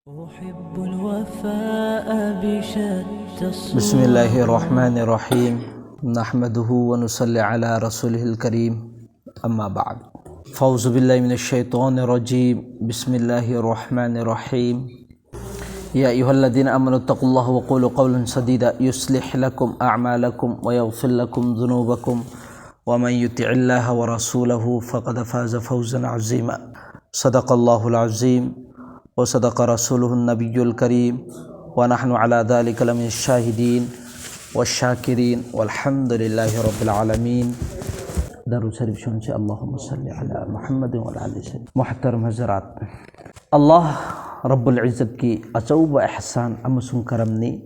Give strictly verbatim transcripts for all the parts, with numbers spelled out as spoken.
أحب الوفاء بشتى الصور. بسم الله الرحمن الرحيم. نحمده ونصلي على رسوله الكريم. أما بعد. فأعوذ بالله من الشيطان الرجيم. بسم الله الرحمن الرحيم. يا أيها الذين آمنوا اتقوا الله وقولوا قولا سديدا يصلح لكم أعمالكم ويغفر لكم ذنوبكم ومن يطع الله ورسوله فقد فاز فوزا عظيما. صدق الله العظيم وصدق رسوله النبي الكريم ونحن على ذلك لمن الشاهدين والشاكرين والحمد لله رب العالمين. Daru Sharif shunchi, اللهم صل على محمد وعلى آل سيدنا. Muhtaram Hazrat, ꯑꯜꯂꯥꯍ ꯔꯕꯨꯜ ꯏꯖꯠꯀꯤ ꯑꯆꯧꯕ ꯏꯍꯁꯥꯟ ꯑꯃꯁꯨꯡ ꯀꯔꯝꯅꯤ꯫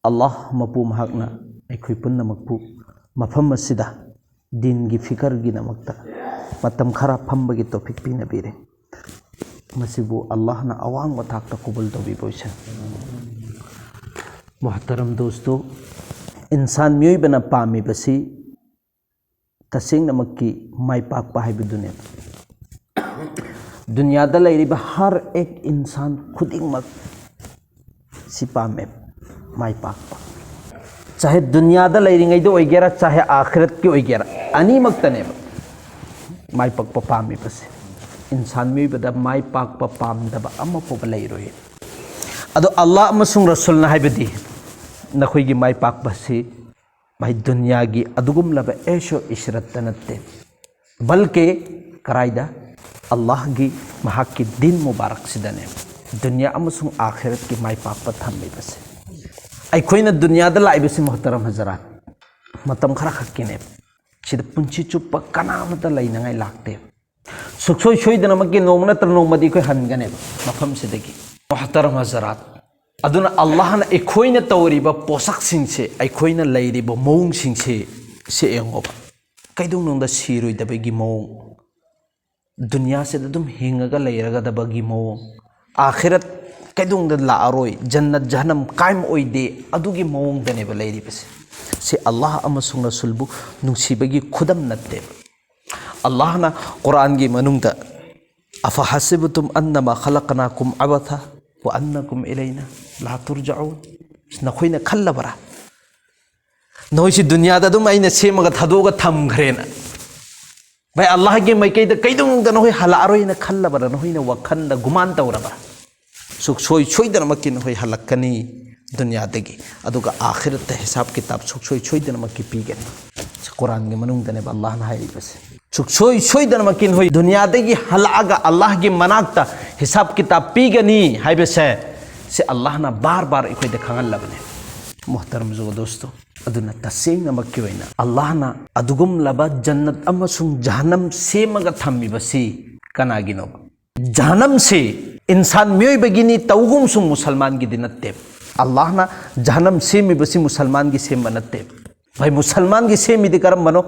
ꯑꯜꯂꯥꯍ ꯃꯄꯨ ꯃꯍꯥꯛꯅ ꯑꯩꯈꯣꯏ ꯄꯨꯝꯅꯃꯛꯄꯨ ꯃꯐꯝ ꯑꯁꯤꯗ ꯗꯤꯟꯒꯤ ꯐꯤꯀꯔꯒꯤꯗꯃꯛꯇ ꯃꯇꯝ ꯈꯔ ꯐꯝꯕꯒꯤ ꯇꯧꯐꯤꯛ ꯄꯤꯅꯕꯤꯔꯦ꯫ ꯃꯁꯤꯕꯨ ꯑꯜꯂꯥꯍꯅ ꯑꯋꯥꯡꯕ ꯊꯥꯛꯇ ꯀꯕꯨꯜ ꯇꯧꯕꯤꯕ ꯑꯣꯏꯁꯅꯨ꯫ ꯃꯨꯍꯇꯔꯝ ꯗꯣꯁꯇꯣ, ꯏꯟꯁꯥꯟ ꯃꯤꯑꯣꯏꯕꯅ ꯄꯥꯝꯃꯤꯕꯁꯤ ꯇꯁꯦꯡꯅꯃꯛꯀꯤ ꯃꯥꯏ ꯄꯥꯛꯄ ꯍꯥꯏꯕꯗꯨꯅꯦꯕ꯫ ꯗꯨꯅꯤꯌꯥꯗ ꯂꯩꯔꯤꯕ ꯍꯔ ꯑꯦꯛ ꯏꯟꯁꯥꯟ ꯈꯨꯗꯤꯡꯃꯛ ꯁꯤ ꯄꯥꯝꯃꯦꯕ, ꯃꯥꯏ ꯄꯥꯛꯄ꯫ ꯆꯥꯍꯦ ꯗꯨꯅꯤꯌꯥꯗ ꯂꯩꯔꯤꯉꯩꯗ ꯑꯣꯏꯒꯦꯔꯥ, ꯆꯥꯍꯦ ꯑꯥꯈꯤꯔꯠꯀꯤ ꯑꯣꯏꯒꯦꯔꯥ, ꯑꯅꯤꯃꯛꯇꯅꯦꯕ ꯃꯥꯏ ꯄꯥꯛꯄ ꯄꯥꯝꯃꯤꯕꯁꯦ꯫ ꯏꯟꯁꯥꯟ ꯃꯤꯑꯣꯏꯕꯗ ꯃꯥꯏ ꯄꯥꯛꯄ ꯄꯥꯝꯗꯕ ꯑꯃꯐꯥꯎꯕ ꯂꯩꯔꯣꯏ꯫ ꯑꯗꯣ ꯑꯜꯂꯥꯍ ꯑꯃꯁꯨꯡ ꯔꯁꯨꯜꯅ ꯍꯥꯏꯕꯗꯤ ꯅꯈꯣꯏꯒꯤ ꯃꯥꯏ ꯄꯥꯛꯄꯁꯤ ꯃꯥꯏ ꯗꯨꯅꯤꯌꯥꯒꯤ ꯑꯗꯨꯒꯨꯝꯂꯕ ꯑꯦꯁꯣ ꯏꯁꯔꯠꯇ ꯅꯠꯇꯦ, ꯕꯜꯀꯦ ꯀꯔꯥꯏꯗ? ꯑꯜꯂꯥꯍꯒꯤ, ꯃꯍꯥꯛꯀꯤ ꯗꯤꯟ ꯃꯨꯕꯥꯔꯛꯁꯤꯗꯅꯦ ꯗꯨꯅꯤꯌꯥ ꯑꯃꯁꯨꯡ ꯑꯥꯈꯤꯔꯠꯀꯤ ꯃꯥꯏ ꯄꯥꯛꯄ ꯊꯝꯂꯤꯕꯁꯦ꯫ ꯑꯩꯈꯣꯏꯅ ꯗꯨꯅꯤꯌꯥꯗ ꯂꯥꯛꯏꯕꯁꯤ, ꯃꯨꯍꯇꯔꯝ ꯍꯖꯔꯥꯠ, ꯃꯇꯝ ꯈꯔ ꯈꯛꯀꯤꯅꯦꯕ꯫ ꯁꯤꯗ ꯄꯨꯟꯁꯤ ꯆꯨꯞꯄ ꯀꯅꯥꯃꯠꯇ ꯂꯩꯅꯉꯥꯏ ꯂꯥꯛꯇꯦꯕ꯫ ꯁꯨꯛꯁꯣꯏ ꯁꯣꯏꯗꯅꯃꯛꯀꯤ ꯅꯣꯡꯃ ꯅꯠꯇ꯭ꯔ ꯅꯣꯡꯃꯗꯤ ꯑꯩꯈꯣꯏ ꯍꯟꯒꯅꯦꯕ ꯃꯐꯝꯁꯤꯗꯒꯤ꯫ ꯃꯨꯍꯇꯔꯝ ꯍꯖꯔꯥꯠ, ꯑꯗꯨꯅ ꯑꯜꯂꯥꯍꯅ ꯑꯩꯈꯣꯏꯅ ꯇꯧꯔꯤꯕ ꯄꯣꯠꯁꯛꯁꯤꯡꯁꯦ, ꯑꯩꯈꯣꯏꯅ ꯂꯩꯔꯤꯕ ꯃꯑꯣꯡꯁꯤꯡꯁꯦ, ꯁꯤ ꯌꯦꯡꯉꯣꯕ꯫ ꯀꯩꯗꯧꯅꯨꯡꯗ ꯁꯤꯔꯣꯏꯗꯕꯒꯤ ꯃꯑꯣꯡ, ꯗꯨꯅꯤꯌꯥꯁꯤꯗ ꯑꯗꯨꯝ ꯍꯤꯡꯉꯒ ꯂꯩꯔꯒꯗꯕꯒꯤ ꯃꯑꯣꯡ, ꯑꯥꯈꯤꯔꯠ ꯀꯩꯗꯧꯅꯨꯡꯗ ꯂꯥꯛꯑꯔꯣꯏ, ꯖꯟꯅꯠ ꯖꯍꯟꯅꯝ ꯀꯥꯏꯝ ꯑꯣꯏꯗꯦ, ꯑꯗꯨꯒꯤ ꯃꯑꯣꯡꯗꯅꯦꯕ ꯂꯩꯔꯤꯕꯁꯦ꯫ ꯁꯤ ꯑꯜꯂꯥꯍ ꯑꯃꯁꯨꯡ ꯔꯁꯨꯜꯕꯨ ꯅꯨꯡꯁꯤꯕꯒꯤ ꯈꯨꯗꯝ ꯅꯠꯇꯦꯕ꯫ ꯑꯜꯂꯥꯍꯅ ꯀꯨꯔꯥꯟꯒꯤ ꯃꯅꯨꯡꯗ, "أفحسبتم أنما خلقناكم عبثا "وأنكم إلينا لا ترجعون"꯫ ꯅꯈꯣꯏꯅ ꯈꯜꯂꯕ꯭ꯔꯥ, ꯅꯈꯣꯏꯁꯤ ꯗꯨꯅꯤꯌꯥꯗ ꯑꯗꯨꯝ ꯑꯩꯅ ꯁꯦꯝꯃꯒ ꯊꯥꯗꯣꯛꯑꯒ ꯊꯝꯈ꯭ꯔꯦꯅ? ꯚꯥꯏ, ꯑꯜꯂꯥꯍꯒꯤ ꯃꯥꯏꯀꯩꯗ ꯀꯩꯗꯧꯅꯨꯡꯗ ꯅꯈꯣꯏ ꯍꯜꯂꯛꯑꯔꯣꯏꯅ ꯈꯜꯂꯕ꯭ꯔꯥ? ꯅꯈꯣꯏꯅ ꯋꯥꯈꯜꯗ ꯒꯨꯃꯥꯟ ꯇꯧꯔꯕ꯭ꯔꯥ? ꯁꯨꯛꯁꯣꯏ ꯁꯣꯏꯗꯅꯃꯛꯀꯤ ꯅꯈꯣꯏ ꯍꯜꯂꯛꯀꯅꯤ ꯗꯨꯅꯤꯌꯥꯗꯒꯤ, ꯑꯗꯨꯒ ꯑꯥꯈꯤꯔꯠꯇ ꯍꯤꯁꯥꯕ ꯀꯤꯇꯥꯕ ꯁꯨꯛꯁꯣꯏ ꯁꯣꯏꯗꯅꯃꯛꯀꯤ ꯄꯤꯒꯅꯤ꯫ ꯁꯤ ꯀꯨꯔꯥꯟꯒꯤ ꯃꯅꯨꯡꯗꯅꯦꯕ ꯑꯜꯂꯥꯍꯅ ꯍꯥꯏꯔꯤꯕꯁꯦ꯫ ꯁꯨꯛꯁꯣꯏ ꯁꯣꯏꯗꯅꯃꯛꯀꯤ ꯅꯈꯣꯏ ꯗꯨꯅꯤꯌꯥꯗꯒꯤ ꯍꯜꯂꯛꯑꯒ ꯑꯜꯂꯥꯍꯒꯤ ꯃꯅꯥꯛꯇ ꯍꯤꯁꯥꯕ ꯀꯤꯇꯥꯕ ꯄꯤꯒꯅꯤ ꯍꯥꯏꯕꯁꯦ, ꯁꯤ ꯑꯜꯂꯥꯍꯅ ꯕꯥꯔ ꯕꯥꯔ ꯑꯩꯈꯣꯏꯗ ꯈꯪꯍꯜꯂꯕꯅꯦ꯫ ꯃꯣꯍꯇꯔꯝ ꯖꯨꯒ ꯗꯣꯁꯇꯣ, ꯑꯗꯨꯅ ꯇꯁꯦꯡꯅꯃꯛꯀꯤ ꯑꯣꯏꯅ ꯑꯜꯂꯥꯍꯅ ꯑꯗꯨꯒꯨꯝꯂꯕ ꯖꯟꯅꯠ ꯑꯃꯁꯨꯡ ꯖꯍꯟꯅꯝ ꯁꯦꯝꯃꯒ ꯊꯝꯃꯤꯕꯁꯤ ꯀꯅꯥꯒꯤꯅꯣꯕ? ꯖꯍꯟꯅꯝꯁꯤ ꯏꯟꯁꯥꯟ ꯃꯤꯑꯣꯏꯕꯒꯤꯅꯤ ꯇꯧꯒꯨꯝꯁꯨꯡ ꯃꯨꯁꯜꯃꯥꯟꯒꯤꯗꯤ ꯅꯠꯇꯦ꯫ ꯑꯜꯂꯥꯍꯅ ꯖꯍꯟꯅꯝ ꯁꯦꯝꯃꯤꯕꯁꯤ ꯃꯨꯁꯜꯃꯥꯟꯒꯤ ꯁꯦꯝꯕ ꯅꯠꯇꯦ꯫ ꯚꯥꯏ, ꯃꯨꯁꯜꯃꯥꯟꯒꯤ ꯁꯦꯝꯃꯤꯗꯤ ꯀꯔꯝꯕꯅꯣ?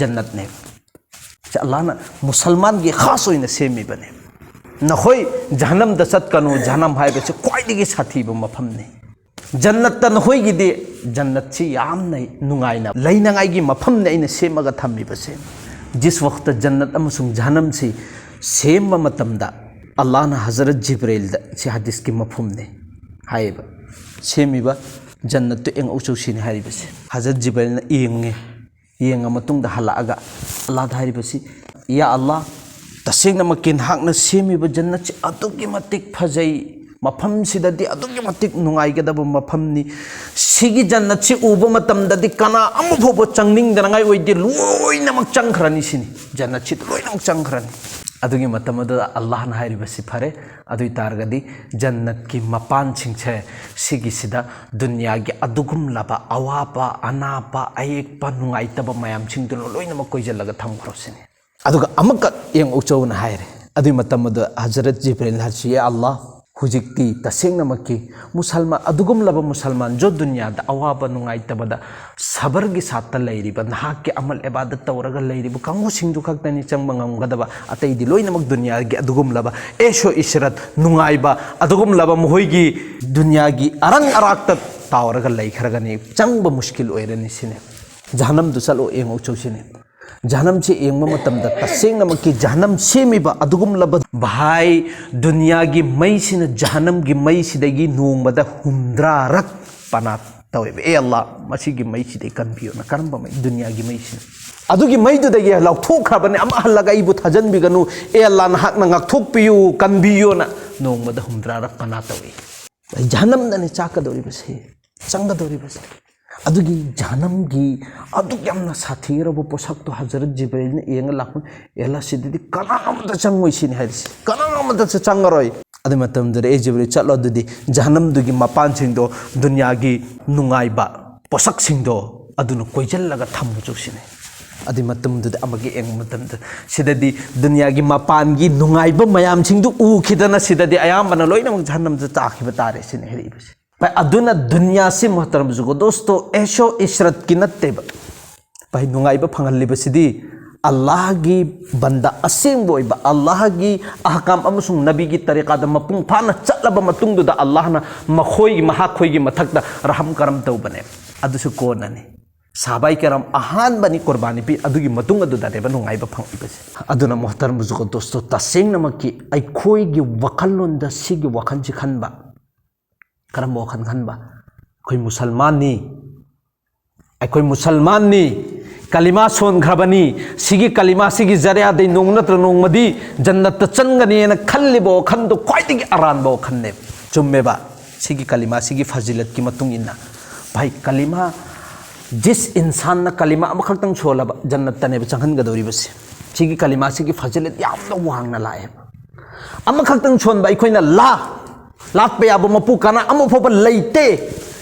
ꯖꯟꯅꯠꯅꯦ꯫ ꯁꯤ ꯑꯜꯂꯥꯍꯅ ꯃꯨꯁꯜꯃꯥꯟꯒꯤ ꯈꯥꯁ ꯑꯣꯏꯅ ꯁꯦꯝꯃꯤꯕꯅꯦ꯫ ꯅꯈꯣꯏ ꯖꯍꯟꯅꯝꯗ ꯆꯠꯀꯅꯨ, ꯖꯍꯟꯅꯝ ꯍꯥꯏꯕꯁꯤ ꯈ꯭ꯋꯥꯏꯗꯒꯤ ꯁꯥꯊꯤꯕ ꯃꯐꯝꯅꯤ꯫ ꯖꯟꯅꯠꯇ ꯅꯈꯣꯏꯒꯤꯗꯤ, ꯖꯟꯅꯠꯁꯤ ꯌꯥꯝꯅ ꯅꯨꯡꯉꯥꯏꯅ ꯂꯩꯅꯉꯥꯏꯒꯤ ꯃꯐꯝꯅꯤ ꯑꯩꯅ ꯁꯦꯝꯃꯒ ꯊꯝꯃꯤꯕꯁꯦ꯫ ꯖꯤꯁ ꯋꯥꯛꯇ ꯖꯟꯅꯠ ꯑꯃꯁꯨꯡ ꯖꯍꯟꯅꯝꯁꯤ ꯁꯦꯝꯕ ꯃꯇꯝꯗ ꯑꯜꯂꯥꯍꯅ ꯍꯖꯔꯠ ꯖꯤꯕ꯭ꯔꯦꯜꯗ, ꯁꯤ ꯍꯗꯤꯁꯀꯤ ꯃꯐꯍꯨꯝꯅꯤ ꯍꯥꯏꯌꯦꯕ, ꯁꯦꯝꯃꯤꯕ ꯖꯟꯅꯠꯇꯨ ꯌꯦꯡꯉꯛꯎ ꯆꯧꯁꯤꯅꯤ ꯍꯥꯏꯔꯤꯕꯁꯦ꯫ ꯍꯖꯔꯠ ꯖꯤꯕ꯭ꯔꯦꯜꯅ ꯌꯦꯡꯉꯦ, ꯌꯦꯡꯉ ꯃꯇꯨꯡꯗ ꯍꯜꯂꯛꯑꯒ ꯑꯜꯂꯥꯍꯗ ꯍꯥꯏꯔꯤꯕꯁꯤ, "ꯌꯥ ꯑꯜꯂꯥꯍ, ꯇꯁꯦꯡꯅꯃꯛꯀꯤ ꯅꯍꯥꯛꯅ ꯁꯦꯝꯃꯤꯕ ꯖꯟꯅꯠꯁꯤ ꯑꯗꯨꯛꯀꯤ ꯃꯇꯤꯛ ꯐꯖꯩ, ꯃꯐꯝꯁꯤꯗꯗꯤ ꯑꯗꯨꯛꯀꯤ ꯃꯇꯤꯛ ꯅꯨꯡꯉꯥꯏꯒꯗꯕ ꯃꯐꯝꯅꯤ꯫ ꯁꯤꯒꯤ ꯖꯟꯅꯠꯁꯤ ꯎꯕ ꯃꯇꯝꯗꯗꯤ ꯀꯅꯥ ꯑꯃ ꯐꯥꯎꯕ ꯆꯪꯅꯤꯡꯗꯅꯉꯥꯏ ꯑꯣꯏꯗꯦ, ꯂꯣꯏꯅꯃꯛ ꯆꯪꯈ꯭ꯔꯅꯤ ꯁꯤꯅꯤ, ꯖꯟꯅꯠꯁꯤꯗ ꯂꯣꯏꯅꯃꯛ ꯆꯪꯈ꯭ꯔꯅꯤ"꯫ ꯑꯗꯨꯒꯤ ꯃꯇꯝ ꯑꯗꯨꯗ ꯑꯜꯂꯥꯍꯅ ꯍꯥꯏꯔꯤꯕꯁꯤ, "ꯐꯔꯦ, ꯑꯗꯨ ꯑꯣꯏ ꯇꯥꯔꯒꯗꯤ ꯖꯟꯅꯠꯀꯤ ꯃꯄꯥꯟꯁꯤꯡꯁꯦ, ꯁꯤꯒꯤꯁꯤꯗ ꯗꯨꯅꯤꯌꯥꯒꯤ ꯑꯗꯨꯒꯨꯝꯂꯕ ꯑꯋꯥꯕ, ꯑꯅꯥꯕ, ꯑꯌꯦꯛꯄ, ꯅꯨꯡꯉꯥꯏꯇꯕ ꯃꯌꯥꯝꯁꯤꯡꯗꯨꯅ ꯂꯣꯏꯅꯃꯛ ꯀꯣꯏꯁꯤꯜꯂꯒ ꯊꯝꯈ꯭ꯔꯣ ꯁꯤꯅꯤ꯫ ꯑꯗꯨꯒ ꯑꯃꯨꯛꯀ ꯌꯦꯡꯉꯛꯎ ꯆꯧꯅ ꯍꯥꯏꯔꯦ꯫ ꯑꯗꯨꯒꯤ ꯃꯇꯝ ꯑꯗꯨꯗ ꯍꯖꯔꯠ ꯖꯤꯕ꯭ꯔꯤꯜꯅ ꯍꯥꯏꯔꯁꯤ, "ꯌꯥ ꯑꯜꯂꯥꯍ, ꯍꯧꯖꯤꯛꯇꯤ ꯇꯁꯦꯡꯅꯃꯛꯀꯤ ꯃꯨꯁꯜꯃꯥꯟ, ꯑꯗꯨꯒꯨꯝꯂꯕ ꯃꯨꯁꯜꯃꯥꯟ ꯖꯣ ꯗꯨꯅꯤꯌꯥꯗ ꯑꯋꯥꯕ ꯅꯨꯡꯉꯥꯏꯇꯕꯗ ꯁꯕꯔꯒꯤ ꯁꯥꯠꯇ ꯂꯩꯔꯤꯕ, ꯅꯍꯥꯛꯀꯤ ꯑꯃꯜ ꯏꯕꯥꯗꯠ ꯇꯧꯔꯒ ꯂꯩꯔꯤꯕ ꯀꯥꯡꯕꯨꯁꯤꯡꯗꯨ ꯈꯛꯇꯅꯤ ꯆꯪꯕ ꯉꯝꯒꯗꯕ, ꯑꯇꯩꯗꯤ ꯂꯣꯏꯅꯃꯛ ꯗꯨꯅꯤꯌꯥꯒꯤ ꯑꯗꯨꯒꯨꯝꯂꯕ ꯑꯦꯁꯣ ꯏꯁꯔꯠ, ꯅꯨꯡꯉꯥꯏꯕ, ꯑꯗꯨꯒꯨꯝꯂꯕ ꯃꯈꯣꯏꯒꯤ ꯗꯨꯅꯤꯌꯥꯒꯤ ꯑꯔꯪ ꯑꯔꯥꯛꯇ ꯇꯥꯎꯔꯒ ꯂꯩꯈ꯭ꯔꯒꯅꯤ, ꯆꯪꯕ ꯃꯨꯁꯀꯤꯜ ꯑꯣꯏꯔꯅꯤ" ꯁꯤꯅꯦ꯫ ꯖꯍꯟꯅꯝꯗꯨ ꯆꯠꯂꯣ ꯌꯦꯡꯉꯛꯎ ꯆꯧꯁꯤꯅꯦ꯫ ꯖꯍꯅꯝꯁꯦ ꯌꯦꯡꯕ ꯃꯇꯝꯗ ꯇꯁꯦꯡꯅꯃꯛꯀꯤ ꯖꯍꯅꯝ ꯁꯦꯝꯃꯤꯕ ꯑꯗꯨꯒꯨꯝꯂꯕ ꯚꯥꯏ, ꯗꯨꯅꯤꯌꯥꯒꯤ ꯃꯩꯁꯤꯅ ꯖꯍꯅꯝꯒꯤ ꯃꯩꯁꯤꯗꯒꯤ ꯅꯣꯡꯃꯗ ꯍꯨꯝꯗ꯭ꯔꯥꯔꯛ ꯄꯅꯥ ꯇꯧꯋꯦꯕ꯫ "ꯑꯦ ꯑꯜꯂꯥ, ꯃꯁꯤꯒꯤ ꯃꯩꯁꯤꯗꯒꯤ ꯀꯟꯕꯤꯌꯨꯅ"꯫ ꯀꯔꯝꯕ ꯃꯩ? ꯗꯨꯅꯤꯌꯥꯒꯤ ꯃꯩꯁꯤꯅ꯫ ꯑꯗꯨꯒꯤ ꯃꯩꯗꯨꯗꯒꯤ ꯂꯧꯊꯣꯛꯈ꯭ꯔꯕꯅꯦ, ꯑꯃꯨꯛ ꯍꯜꯂꯒ ꯑꯩꯕꯨ ꯊꯥꯖꯟꯕꯤꯒꯅꯨ꯫ "ꯑꯦ ꯑꯜꯂꯥ, ꯅꯍꯥꯛꯅ ꯉꯥꯛꯊꯣꯛꯄꯤꯌꯨ, ꯀꯟꯕꯤꯌꯨꯅ" ꯅꯣꯡꯃꯗ ꯍꯨꯝꯗ꯭ꯔꯥꯔꯛ ꯄꯅꯥ ꯇꯧꯏ꯫ ꯖꯍꯅꯝꯗꯅꯦ ꯆꯥꯛꯀꯗꯧꯔꯤꯕꯁꯦ, ꯆꯪꯒꯗꯧꯔꯤꯕꯁꯦ꯫ ꯑꯗꯨꯒꯤ ꯖꯍꯅꯝꯒꯤ ꯑꯗꯨꯛ ꯌꯥꯝꯅ ꯁꯥꯊꯤꯔꯕ ꯄꯣꯠꯁꯛꯇꯣ ꯍꯖꯔꯠ ꯖꯤꯕ꯭ꯔꯤꯜꯅ ꯌꯦꯡꯉ ꯂꯥꯛꯄ, "ꯑꯦ ꯑꯜꯂꯥ, ꯁꯤꯗꯗꯤ ꯀꯅꯥ ꯑꯃꯇ ꯆꯪꯉꯣꯏ ꯁꯤꯅꯤ" ꯍꯥꯏꯔꯤꯁꯦ, "ꯀꯅꯥ ꯑꯃꯇꯁꯨ ꯆꯪꯉꯔꯣꯏ"꯫ ꯑꯗꯨ ꯃꯇꯝꯗꯨꯗ, "ꯑꯦ ꯖꯤꯕ꯭ꯔꯤꯜ, ꯆꯠꯂꯣ ꯑꯗꯨꯗꯤ ꯖꯍꯅꯝꯗꯨꯒꯤ ꯃꯄꯥꯟꯁꯤꯡꯗꯣ ꯗꯨꯅꯤꯌꯥꯒꯤ ꯅꯨꯡꯉꯥꯏꯕ ꯄꯣꯠꯁꯛꯁꯤꯡꯗꯣ ꯑꯗꯨꯅ ꯀꯣꯏꯁꯤꯜꯂꯒ ꯊꯝꯃꯨ ꯆꯧꯁꯤꯅꯦ"꯫ ꯑꯗꯨꯏ ꯃꯇꯝꯗꯨꯗ ꯑꯃꯒ ꯌꯦꯡꯕ ꯃꯇꯝꯗ, ꯁꯤꯗꯗꯤ ꯗꯨꯅꯤꯌꯥꯒꯤ ꯃꯄꯥꯟꯒꯤ ꯅꯨꯡꯉꯥꯏꯕ ꯃꯌꯥꯝꯁꯤꯡꯗꯨ ꯎꯈꯤꯗꯅ ꯁꯤꯗꯗꯤ ꯑꯌꯥꯝꯕꯅ ꯂꯣꯏꯅꯃꯛ ꯖꯍꯟꯅꯝꯗ ꯇꯥꯈꯤꯕ ꯇꯥꯔꯦ ꯁꯤꯅꯤ ꯍꯥꯏꯔꯛꯏꯕꯁꯦ꯫ ꯚꯥꯏ, ꯑꯗꯨꯅ ꯗꯨꯅꯤꯌꯥꯁꯤ ꯃꯣꯍꯇꯔꯝ ꯖꯨꯒꯣ ꯗꯣꯁꯇꯣ ꯑꯦꯁꯣ ꯏꯁꯔꯠꯀꯤ ꯅꯠꯇꯦꯕ꯫ ꯚꯥꯏ, ꯅꯨꯡꯉꯥꯏꯕ ꯐꯪꯍꯜꯂꯤꯕꯁꯤꯗꯤ ꯑꯜꯂꯥꯍꯒꯤ ꯕꯟꯗꯥ ꯑꯁꯦꯡꯕ ꯑꯣꯏꯕ, ꯑꯜꯂꯥꯍꯒꯤ ꯑꯍꯀꯥꯝ ꯑꯃꯁꯨꯡ ꯅꯕꯤꯒꯤ ꯇꯔꯤꯀꯥꯗ ꯃꯄꯨꯡ ꯐꯥꯅ ꯆꯠꯂꯕ ꯃꯇꯨꯡꯗꯨꯗ ꯑꯜꯂꯥꯍꯅ ꯃꯈꯣꯏꯒꯤ, ꯃꯍꯥꯛꯈꯣꯏꯒꯤ ꯃꯊꯛꯇ ꯔꯍꯝ ꯀꯔꯝ ꯇꯧꯕꯅꯦ꯫ ꯑꯗꯨꯁꯨ ꯀꯣꯟꯅꯅꯤ꯫ ꯁꯥꯍꯥꯕꯥꯏ ꯀꯔꯥꯝ ꯑꯍꯥꯟꯕꯅꯤ ꯀꯨꯔꯕꯥꯅꯤ ꯄꯤ, ꯑꯗꯨꯒꯤ ꯃꯇꯨꯡ ꯑꯗꯨꯗꯅꯦꯕ ꯅꯨꯡꯉꯥꯏꯕ ꯐꯪꯉꯛꯏꯕꯁꯦ꯫ ꯑꯗꯨꯅ ꯃꯣꯍꯇꯔꯝ ꯖꯨꯒꯣ ꯗꯣꯁꯇꯣ, ꯇꯁꯦꯡꯅꯃꯛꯀꯤ ꯑꯩꯈꯣꯏꯒꯤ ꯋꯥꯈꯜꯂꯣꯟꯗ ꯁꯤꯒꯤ ꯋꯥꯈꯜꯁꯤ ꯈꯟꯕ꯫ ꯀꯔꯝꯕ ꯋꯥꯈꯜ ꯈꯟꯕ? ꯑꯩꯈꯣꯏ ꯃꯨꯁꯜꯃꯥꯟꯅꯤ, ꯑꯩꯈꯣꯏ ꯃꯨꯁꯜꯃꯥꯟꯅꯤ, ꯀꯂꯤꯃꯥ ꯁꯣꯟꯈ꯭ꯔꯕꯅꯤ, ꯁꯤꯒꯤ ꯀꯂꯤꯃꯥꯁꯤꯒꯤ ꯖꯔꯤꯌꯥꯗꯩ ꯅꯣꯡꯃ ꯅꯠꯇ꯭ꯔ ꯅꯣꯡꯃꯗꯤ ꯖꯟꯅꯠꯇ ꯆꯪꯒꯅꯤꯅ ꯈꯜꯂꯤꯕ ꯋꯥꯈꯜꯗꯣ ꯈ꯭ꯋꯥꯏꯗꯒꯤ ꯑꯔꯥꯟꯕ ꯋꯥꯈꯜꯅꯦꯕ꯫ ꯆꯨꯝꯃꯦꯕ? ꯁꯤꯒꯤ ꯀꯂꯤꯃꯥꯁꯤꯒꯤ ꯐꯖꯤꯂꯠꯀꯤ ꯃꯇꯨꯡ ꯏꯟꯅ, ꯚꯥꯏ, ꯀꯂꯤꯃꯥ, ꯖꯤꯁ ꯏꯟꯁꯥꯟꯅ ꯀꯂꯤꯃꯥ ꯑꯃꯈꯛꯇꯪ ꯁꯣꯜꯂꯕ ꯖꯟꯅꯠꯇꯅꯦꯕ ꯆꯪꯍꯟꯒꯗꯧꯔꯤꯕꯁꯦ꯫ ꯁꯤꯒꯤ ꯀꯂꯤꯃꯥꯁꯤꯒꯤ ꯐꯖꯤꯂꯠ ꯌꯥꯝꯅ ꯋꯥꯡꯅ ꯂꯥꯛꯑꯦꯕ꯫ ꯑꯃꯈꯛꯇꯪ ꯁꯣꯟꯕ ꯑꯩꯈꯣꯏꯅ ꯂꯥ, ꯂꯥꯛꯄ ꯌꯥꯕ ꯃꯄꯨ ꯀꯅꯥ ꯑꯃ ꯐꯥꯎꯕ ꯂꯩꯇꯦ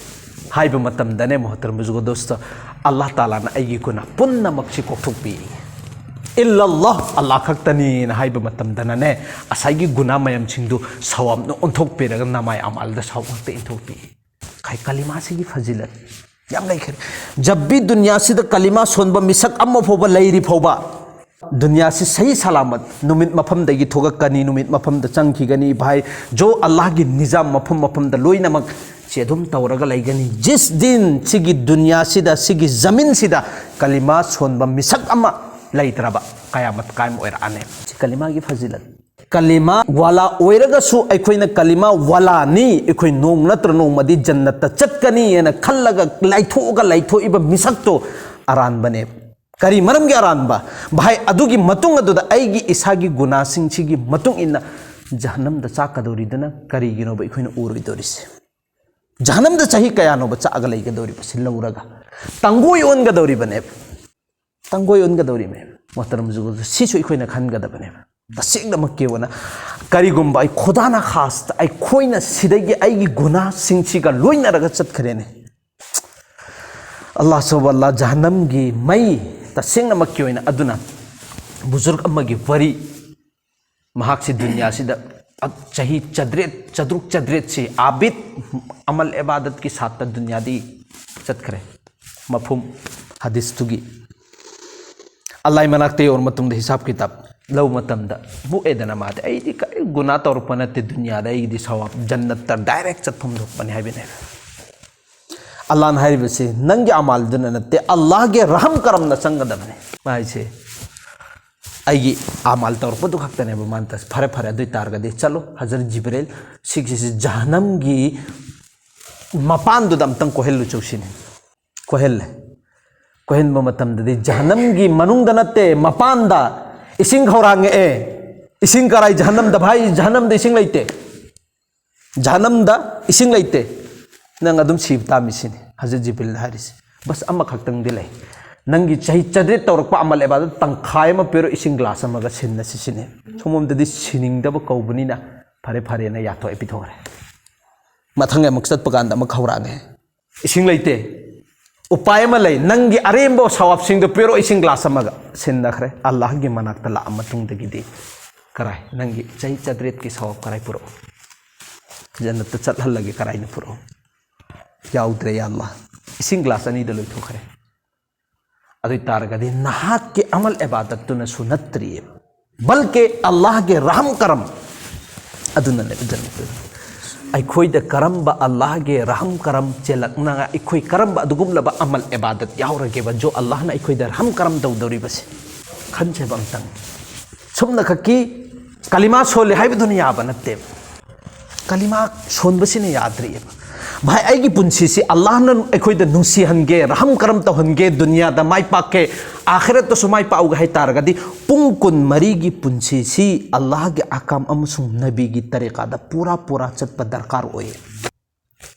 ꯍꯥꯏꯕ ꯃꯇꯝꯗꯅꯦ, ꯃꯣꯍꯇꯔꯝ ꯕꯨꯖꯨꯒ ꯗꯣꯁꯇꯣ, ꯑꯜꯂꯥꯍ ꯇꯥꯂꯥꯅ ꯑꯩꯒꯤ ꯒꯨꯅꯥ ꯄꯨꯝꯅꯃꯛꯁꯤ ꯀꯣꯛꯊꯣꯛꯄꯤ꯫ ꯏꯜꯂꯜꯂꯥꯍ, ꯑꯜꯂꯥꯍ ꯈꯛꯇꯅꯤꯅ ꯍꯥꯏꯕ ꯃꯇꯝꯗꯅꯅꯦ, ꯉꯁꯥꯏꯒꯤ ꯒꯨꯅꯥ ꯃꯌꯥꯝꯁꯤꯡꯗꯨ ꯁꯋꯥꯕꯅ ꯑꯣꯟꯊꯣꯛꯄꯤꯔꯒ ꯅꯃꯥꯏ ꯑꯃꯥꯜꯗ ꯁꯋꯥꯕ ꯉꯥꯛꯇ ꯏꯟꯊꯣꯛꯄꯤ꯫ ꯈꯥꯏ ꯀꯂꯤꯃꯥꯁꯤꯒꯤ ꯐꯖꯤꯂꯠ ꯌꯥꯝ ꯂꯩꯈ꯭ꯔꯦ꯫ ꯖꯕ ꯚꯤ ꯗꯨꯅꯤꯌꯥꯁꯤꯗ ꯀꯂꯤꯃꯥ ꯁꯣꯟꯕ ꯃꯤꯁꯛ ꯑꯃ ꯐꯥꯎꯕ ꯂꯩꯔꯤ ꯐꯥꯎꯕ, ꯗꯨꯅꯤꯌꯥꯁꯤ ꯁꯍꯤ ꯁꯂꯥꯃꯠ ꯅꯨꯃꯤꯠ ꯃꯐꯝꯗꯒꯤ ꯊꯣꯛꯂꯛꯀꯅꯤ, ꯅꯨꯃꯤꯠ ꯃꯐꯝꯗ ꯆꯪꯈꯤꯒꯅꯤ꯫ ꯚꯥꯏ, ꯖꯣ ꯑꯜꯂꯥꯍꯒꯤ ꯅꯤꯖꯥꯝ ꯃꯐꯝ ꯃꯐꯝꯗ ꯂꯣꯏꯅꯃꯛ ꯁꯤ ꯑꯗꯨꯝ ꯇꯧꯔꯒ ꯂꯩꯒꯅꯤ꯫ ꯖꯤꯁ ꯗꯤꯟ ꯁꯤꯒꯤ ꯗꯨꯅꯤꯌꯥꯁꯤꯗ, ꯁꯤꯒꯤ ꯖꯃꯤꯟꯁꯤꯗ ꯀꯂꯤꯃꯥ ꯁꯣꯟꯕ ꯃꯤꯁꯛ ꯑꯃ ꯂꯩꯇ꯭ꯔꯕ, ꯀꯌꯥꯃꯠ ꯀꯥꯏꯝ ꯑꯣꯏꯔꯛꯑꯅꯦꯕ꯫ ꯁꯤ ꯀꯂꯤꯃꯥꯒꯤ ꯐꯖꯤꯂꯠ꯫ ꯀꯂꯤꯃꯥ ꯋꯥꯂꯥ ꯑꯣꯏꯔꯒꯁꯨ ꯑꯩꯈꯣꯏꯅ ꯀꯂꯤꯃꯥ ꯋꯥꯂꯥꯅꯤ, ꯑꯩꯈꯣꯏ ꯅꯣꯡ ꯅꯠꯇ꯭ꯔ ꯅꯣꯡꯃꯗꯤ ꯖꯟꯅꯠꯇ ꯆꯠꯀꯅꯤ ꯍꯥꯏꯅ ꯈꯜꯂꯒ ꯂꯥꯏꯊꯣꯛꯑꯒ ꯂꯥꯏꯊꯣꯛꯏꯕ ꯃꯤꯁꯛꯇꯣ ꯑꯔꯥꯟꯕꯅꯦꯕ꯫ ꯀꯔꯤ ꯃꯔꯝꯒꯤ ꯑꯔꯥꯟꯕ? ꯚꯥꯏ, ꯑꯗꯨꯒꯤ ꯃꯇꯨꯡ ꯑꯗꯨꯗ ꯑꯩꯒꯤ ꯏꯁꯥꯒꯤ ꯒꯨꯅꯥꯁꯤꯡꯁꯤꯒꯤ ꯃꯇꯨꯡ ꯏꯟꯅ ꯖꯍꯟꯅꯝꯗ ꯆꯥꯛꯀꯗꯧꯔꯤꯗꯨꯅ ꯀꯔꯤꯒꯤꯅꯣꯕ ꯑꯩꯈꯣꯏꯅ ꯎꯔꯣꯏꯗꯧꯔꯤꯁꯦ? ꯖꯍꯟꯅꯝꯗ ꯆꯍꯤ ꯀꯌꯥꯅꯣꯕ ꯆꯥꯛꯑꯒ ꯂꯩꯒꯗꯧꯔꯤꯕꯁꯤ ꯂꯧꯔꯒ? ꯇꯥꯡꯒꯣꯏ ꯑꯣꯟꯒꯗꯧꯔꯤꯕꯅꯦꯕ꯫ ꯇꯥꯡꯒꯣꯏ ꯑꯣꯟꯒꯗꯧꯔꯤꯕꯅꯦꯕ꯫ ꯃꯣꯍꯇꯔꯝ ꯖꯨꯒꯜ, ꯁꯤꯁꯨ ꯑꯩꯈꯣꯏꯅ ꯈꯟꯒꯗꯕꯅꯦꯕ꯫ ꯇꯁꯦꯡꯅꯃꯛꯀꯤ ꯑꯣꯏꯅ ꯀꯔꯤꯒꯨꯝꯕ ꯑꯩ ꯈꯨꯗꯥꯅ ꯈꯥꯁꯇ ꯑꯩꯈꯣꯏꯅ ꯁꯤꯗꯒꯤ ꯑꯩꯒꯤ ꯒꯨꯅꯥꯁꯤꯡꯁꯤꯒ ꯂꯣꯏꯅꯔꯒ ꯆꯠꯈ꯭ꯔꯦꯅꯦ꯫ ꯑꯜꯂꯥꯍ ꯁꯣꯕ ꯑꯜꯂꯥꯍ, ꯖꯍꯟꯅꯝꯒꯤ ꯃꯩ, ꯇꯁꯦꯡꯅꯃꯛꯀꯤ ꯑꯣꯏꯅ꯫ ꯑꯗꯨꯅ ꯕꯨꯖꯨꯔꯒ ꯑꯃꯒꯤ ꯋꯥꯔꯤ, ꯃꯍꯥꯛꯁꯤ ꯗꯨꯅꯤꯌꯥꯁꯤꯗ ꯆꯍꯤ ꯆꯥꯇ꯭ꯔꯦꯠ, ꯆꯥꯇ꯭ꯔꯨꯛ ꯆꯥꯇ꯭ꯔꯦꯠꯁꯤ ꯑꯥꯕꯤꯗ, ꯑꯃꯜ ꯑꯦꯕꯥꯗꯠꯀꯤ ꯁꯥꯠꯇ ꯗꯨꯅꯤꯌꯥꯗꯤ ꯆꯠꯈ꯭ꯔꯦ꯫ ꯃꯐꯍꯨꯝ ꯍꯗꯤꯁꯇꯨꯒꯤ ꯑꯜꯂꯥꯍ ꯃꯅꯥꯛꯇ ꯌꯧꯔ ꯃꯇꯨꯡꯗ ꯍꯤꯁꯥꯕ ꯀꯤꯇꯥꯕ ꯂꯧꯕ ꯃꯇꯝꯗ ꯃꯨꯛꯑꯦꯗꯅ ꯃꯥꯗꯤ, "ꯑꯩꯗꯤ ꯀꯔꯤ ꯒꯨꯅꯥ ꯇꯧꯔꯛꯄ ꯅꯠꯇꯦ ꯗꯨꯅꯤꯌꯥꯗ, ꯑꯩꯒꯤꯗꯤ ꯁꯋꯥꯕ ꯖꯟꯅꯠꯇ ꯗꯥꯏꯔꯦꯛ ꯆꯠꯐꯝ ꯊꯣꯛꯄꯅꯤ" ꯍꯥꯏꯕꯅꯦꯕ꯫ ꯑꯜꯂꯥꯍꯅ ꯍꯥꯏꯔꯤꯕꯁꯤ ꯅꯪꯒꯤ ꯑꯃꯥꯜꯗꯨꯅ ꯅꯠꯇꯦ, ꯑꯜꯂꯥꯍꯒꯤ ꯔꯍꯝ ꯀꯔꯝꯅ ꯆꯪꯒꯗꯕꯅꯤ꯫ ꯃꯥ ꯍꯥꯏꯁꯦ ꯑꯩꯒꯤ ꯑꯃꯥꯜ ꯇꯧꯔꯛꯄꯗꯨ ꯈꯛꯇꯅꯦꯕ ꯃꯥꯅ ꯇꯧꯔꯤꯁꯦ꯫ "ꯐꯔꯦ, ꯐꯔꯦ, ꯑꯗꯨ ꯑꯣꯏ ꯇꯥꯔꯒꯗꯤ ꯆꯠꯂꯣ, ꯍꯖꯔꯠ ꯖꯤꯕ꯭ꯔꯤꯜ, ꯁꯤꯒꯤꯁꯤ ꯖꯍꯟꯅꯝꯒꯤ ꯃꯄꯥꯟꯗꯨꯗ ꯑꯝꯇꯪ ꯀꯣꯏꯍꯜꯂꯨ ꯆꯧꯁꯤꯅꯦ"꯫ ꯀꯣꯏꯍꯜꯂꯦ꯫ ꯀꯣꯏꯍꯟꯕ ꯃꯇꯝꯗꯗꯤ ꯖꯍꯟꯅꯝꯒꯤ ꯃꯅꯨꯡꯗ ꯅꯠꯇꯦ, ꯃꯄꯥꯟꯗ ꯏꯁꯤꯡ ꯈꯧꯔꯥꯡꯉꯛꯑꯦ꯫ ꯏꯁꯤꯡ ꯀꯔꯥꯏ? ꯖꯍꯟꯅꯝꯗ꯫ "ꯚꯥꯏ, ꯖꯍꯟꯅꯝꯗ ꯏꯁꯤꯡ ꯂꯩꯇꯦ, ꯖꯍꯟꯅꯝꯗ ꯏꯁꯤꯡ ꯂꯩꯇꯦ, ꯅꯪ ꯑꯗꯨꯝ ꯁꯤꯕ ꯇꯥꯃꯤ" ꯁꯤꯅꯤ ꯍꯖꯔꯠ ꯖꯤꯕ꯭ꯔꯤꯜꯅ ꯍꯥꯏꯔꯤꯁꯦ꯫ "ꯕꯁ ꯑꯃꯈꯛꯇꯪꯗꯤ ꯂꯩ, ꯅꯪꯒꯤ ꯆꯍꯤ ꯆꯥꯇ꯭ꯔꯦꯠ ꯇꯧꯔꯛꯄ ꯑꯃꯜ ꯑꯦꯕꯥꯗꯠ ꯇꯪꯈꯥꯏ ꯑꯃ ꯄꯤꯔꯣ, ꯏꯁꯤꯡ ꯒ꯭ꯂꯥꯁ ꯑꯃꯒ ꯁꯤꯟꯅꯁꯤ" ꯁꯤꯅꯤ꯫ ꯁꯣꯝꯂꯣꯝꯗꯗꯤ ꯁꯤꯅꯤꯡꯗꯕ ꯀꯧꯕꯅꯤꯅ "ꯐꯔꯦ, ꯐꯔꯦꯅ" ꯌꯥꯊꯣꯛꯑꯦ, ꯄꯤꯊꯣꯛꯈ꯭ꯔꯦ꯫ ꯃꯊꯪ ꯑꯃꯨꯛ ꯆꯠꯄ ꯀꯥꯟꯗ ꯑꯃꯨꯛ ꯈꯧꯔꯥꯡꯉꯦ꯫ "ꯏꯁꯤꯡ ꯂꯩꯇꯦ, ꯎꯄꯥꯏ ꯑꯃ ꯂꯩ, ꯅꯪꯒꯤ ꯑꯔꯦꯝꯕ ꯁꯋꯥꯕꯁꯤꯡꯗꯣ ꯄꯤꯔꯣ, ꯏꯁꯤꯡ ꯒ꯭ꯂꯥꯁ ꯑꯃꯒ" ꯁꯤꯟꯅꯈ꯭ꯔꯦ꯫ ꯑꯜꯂꯥꯍꯒꯤ ꯃꯅꯥꯛꯇ ꯂꯥꯛꯑ ꯃꯇꯨꯡꯗꯒꯤꯗꯤ "ꯀꯔꯥꯏ, ꯅꯪꯒꯤ ꯆꯍꯤ ꯆꯥꯇ꯭ꯔꯦꯠꯀꯤ ꯁꯋꯥꯕ ꯀꯔꯥꯏ ꯄꯨꯔꯛꯑꯣ? ꯖꯟꯅꯠꯇ ꯆꯠꯍꯜꯂꯒꯦ, ꯀꯔꯥꯏꯅ ꯄꯨꯔꯛꯑꯣ?" "ꯌꯥꯎꯗ꯭ꯔꯦ, ꯌꯥ ꯑꯜꯂꯥꯍ, ꯏꯁꯤꯡ ꯒ꯭ꯂꯥꯁ ꯑꯅꯤꯗ ꯂꯣꯏꯊꯣꯛꯈ꯭ꯔꯦ"꯫ ꯑꯗꯨ ꯑꯣꯏ ꯇꯥꯔꯒꯗꯤ ꯅꯍꯥꯛꯀꯤ ꯑꯃꯜ ꯑꯦꯕꯥꯗꯠꯇꯨꯅꯁꯨ ꯅꯠꯇ꯭ꯔꯤꯑꯕ, ꯕꯜꯀꯦ ꯑꯜꯂꯥꯍꯒꯤ ꯔꯍꯝ ꯀꯔꯝ ꯑꯗꯨꯅꯅꯦꯕ ꯖꯟꯅꯠꯇꯨ꯫ ꯑꯩꯈꯣꯏꯗ ꯀꯔꯝꯕ ꯑꯜꯂꯥꯍꯒꯤ ꯔꯍꯝ ꯀꯔꯝ ꯆꯦꯜꯂꯛꯅꯉꯥꯏ, ꯑꯩꯈꯣꯏ ꯀꯔꯝꯕ ꯑꯗꯨꯒꯨꯝꯂꯕ ꯑꯃꯜ ꯏꯕꯥꯗꯠ ꯌꯥꯎꯔꯒꯦꯕ, ꯖꯣ ꯑꯜꯂꯥꯍꯅ ꯑꯩꯈꯣꯏꯗ ꯔꯍꯝ ꯀꯔꯝ ꯇꯧꯗꯧꯔꯤꯕꯁꯦ? ꯈꯟꯁꯦꯕ ꯑꯝꯇꯪ꯫ ꯁꯨꯝꯅ ꯈꯛꯀꯤ ꯀꯂꯤꯃꯥ ꯁꯣꯜꯂꯦ ꯍꯥꯏꯕꯗꯨꯅ ꯌꯥꯕ ꯅꯠꯇꯦꯕ꯫ ꯀꯂꯤꯃꯥ ꯁꯣꯟꯕꯁꯤꯅ ꯌꯥꯗ꯭ꯔꯤꯑꯕ꯫ ꯚꯥꯏ, ꯑꯩꯒꯤ ꯄꯨꯟꯁꯤꯁꯤ ꯑꯜꯂꯥꯍꯅ ꯑꯩꯈꯣꯏꯗ ꯅꯨꯡꯁꯤꯍꯟꯒꯦ, ꯔꯍꯝ ꯀꯔꯝ ꯇꯧꯍꯟꯒꯦ, ꯗꯨꯅꯤꯌꯥꯗ ꯃꯥꯏ ꯄꯥꯛꯀꯦ, ꯑꯥꯈꯤꯔꯠꯇꯁꯨ ꯃꯥꯏ ꯄꯥꯛꯎꯒꯦ ꯍꯥꯏ ꯇꯥꯔꯒꯗꯤ, ꯄꯨꯡ ꯀꯨꯟꯃꯔꯤꯒꯤ ꯄꯨꯟꯁꯤꯁꯤ ꯑꯜꯂꯥꯍꯒꯤ ꯑꯍꯀꯥꯝ ꯑꯃꯁꯨꯡ ꯅꯕꯤꯒꯤ ꯇꯔꯤꯀꯥꯗ ꯄꯨꯔꯥ ꯄꯨꯔꯥ ꯆꯠꯄ ꯗꯔꯀꯥꯔ ꯑꯣꯏꯌꯦ꯫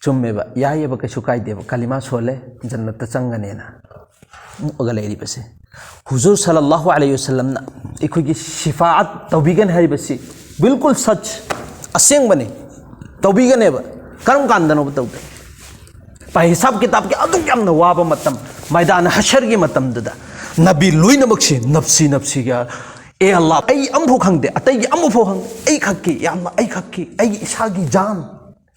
ꯆꯨꯝꯃꯦꯕ, ꯌꯥꯏꯌꯦꯕ, ꯀꯩꯁꯨ ꯀꯥꯏꯗꯦꯕ, ꯀꯂꯤꯃꯥ ꯁꯣꯜꯂꯦ, ꯖꯟꯅꯠꯇ ꯆꯪꯒꯅꯦꯅ ꯃꯨꯛꯑꯒ ꯂꯩꯔꯤꯕꯁꯦ꯫ ꯍꯨꯖꯨꯔ ꯁꯜꯂꯜꯂꯥꯍꯨ ꯑꯂꯩꯍꯤ ꯋꯁꯜꯂꯝꯅ ꯑꯩꯈꯣꯏꯒꯤ ꯁꯤꯐꯥꯑꯠ ꯇꯧꯕꯤꯒꯅꯤ ꯍꯥꯏꯔꯤꯕꯁꯤ ꯕꯤꯜꯀꯨꯜ ꯁꯆ, ꯑꯁꯦꯡꯕꯅꯤ, ꯇꯧꯕꯤꯒꯅꯦꯕ꯫ ꯀꯔꯝ ꯀꯥꯟꯗꯅꯣꯕ ꯇꯧꯗꯣꯏ? ꯄꯥꯏ ꯍꯤꯁꯥꯕ ꯀꯤꯇꯥꯕꯀꯤ ꯑꯗꯨꯛ ꯌꯥꯝꯅ ꯋꯥꯕ ꯃꯇꯝ, ꯃꯩꯗꯥꯟ ꯍꯁꯔꯒꯤ ꯃꯇꯝꯗꯨꯗ ꯅꯕꯤ ꯂꯣꯏꯅꯃꯛꯁꯤ ꯅꯞꯁꯤ ꯅꯞꯁꯤꯒ, "ꯑꯦ ꯑꯜꯂꯥ, ꯑꯩ ꯑꯃꯐꯥꯎ ꯈꯪꯗꯦ, ꯑꯇꯩꯒꯤ ꯑꯃꯐꯥꯎ ꯈꯪꯗꯦ, ꯑꯩ ꯈꯛꯀꯤ, ꯌꯥꯝꯅ ꯑꯩ ꯈꯛꯀꯤ, ꯑꯩꯒꯤ ꯏꯁꯥꯒꯤ ꯖꯥꯟ,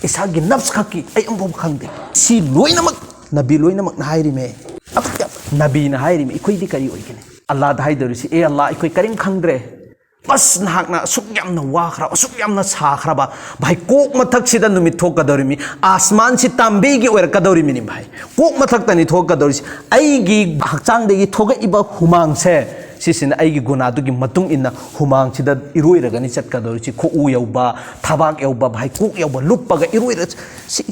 ꯏꯁꯥꯒꯤ ꯅꯐꯁ ꯈꯛꯀꯤ ꯑꯩ ꯑꯃꯐꯥꯎ ꯈꯪꯗꯦ"꯫ ꯁꯤ ꯂꯣꯏꯅꯃꯛ ꯅꯕꯤ ꯂꯣꯏꯅꯃꯛꯅ ꯍꯥꯏꯔꯤꯃꯦ꯫ ꯑꯗꯨꯛ ꯌꯥꯝ ꯅꯕꯤꯅ ꯍꯥꯏꯔꯤꯃꯦ, ꯑꯩꯈꯣꯏꯗꯤ ꯀꯔꯤ ꯑꯣꯏꯒꯅꯤ? ꯑꯜꯂꯥꯗ ꯍꯥꯏꯗꯧꯔꯤꯁꯤ, "ꯑꯦ ꯑꯜꯂꯥ, ꯑꯩꯈꯣꯏ ꯀꯔꯤꯝ ꯈꯪꯗ꯭ꯔꯦ꯫ ꯕꯁ, ꯅꯍꯥꯛꯅ ꯑꯁꯨꯛ ꯌꯥꯝꯅ ꯋꯥꯈ꯭ꯔꯕ, ꯑꯁꯨꯛ ꯌꯥꯝꯅ ꯁꯥꯈ꯭ꯔꯕ, ꯚꯥꯏ, ꯀꯣꯛ ꯃꯊꯛꯁꯤꯗ ꯅꯨꯃꯤꯠ ꯊꯣꯛꯀꯗꯧꯔꯤꯃꯤ, ꯑꯁꯃꯥꯟꯁꯤ ꯇꯥꯝꯕꯤꯒꯤ ꯑꯣꯏꯔꯛꯀꯗꯧꯔꯤꯃꯤꯅꯤ ꯚꯥꯏ, ꯀꯣꯛ ꯃꯊꯛꯇꯅꯤ ꯊꯣꯛꯀꯗꯧꯔꯤꯁꯤ꯫ ꯑꯩꯒꯤ ꯍꯛꯆꯥꯡꯗꯒꯤ ꯊꯣꯛꯂꯛꯏꯕ ꯍꯨꯃꯥꯡꯁꯦ, ꯁꯤꯁꯤꯅ ꯑꯩꯒꯤ ꯒꯨꯅꯥꯗꯨꯒꯤ ꯃꯇꯨꯡ ꯏꯟꯅ ꯍꯨꯃꯥꯡꯁꯤꯗ ꯏꯔꯣꯏꯔꯒꯅꯤ ꯆꯠꯀꯗꯧꯔꯤꯁꯤ꯫ ꯈꯨꯎ ꯌꯧꯕ, ꯊꯕꯥꯛ ꯌꯧꯕ, ꯚꯥꯏ, ꯀꯣꯛ ꯌꯧꯕ, ꯂꯨꯞꯄꯒ ꯏꯔꯣꯏꯔ ꯁꯤ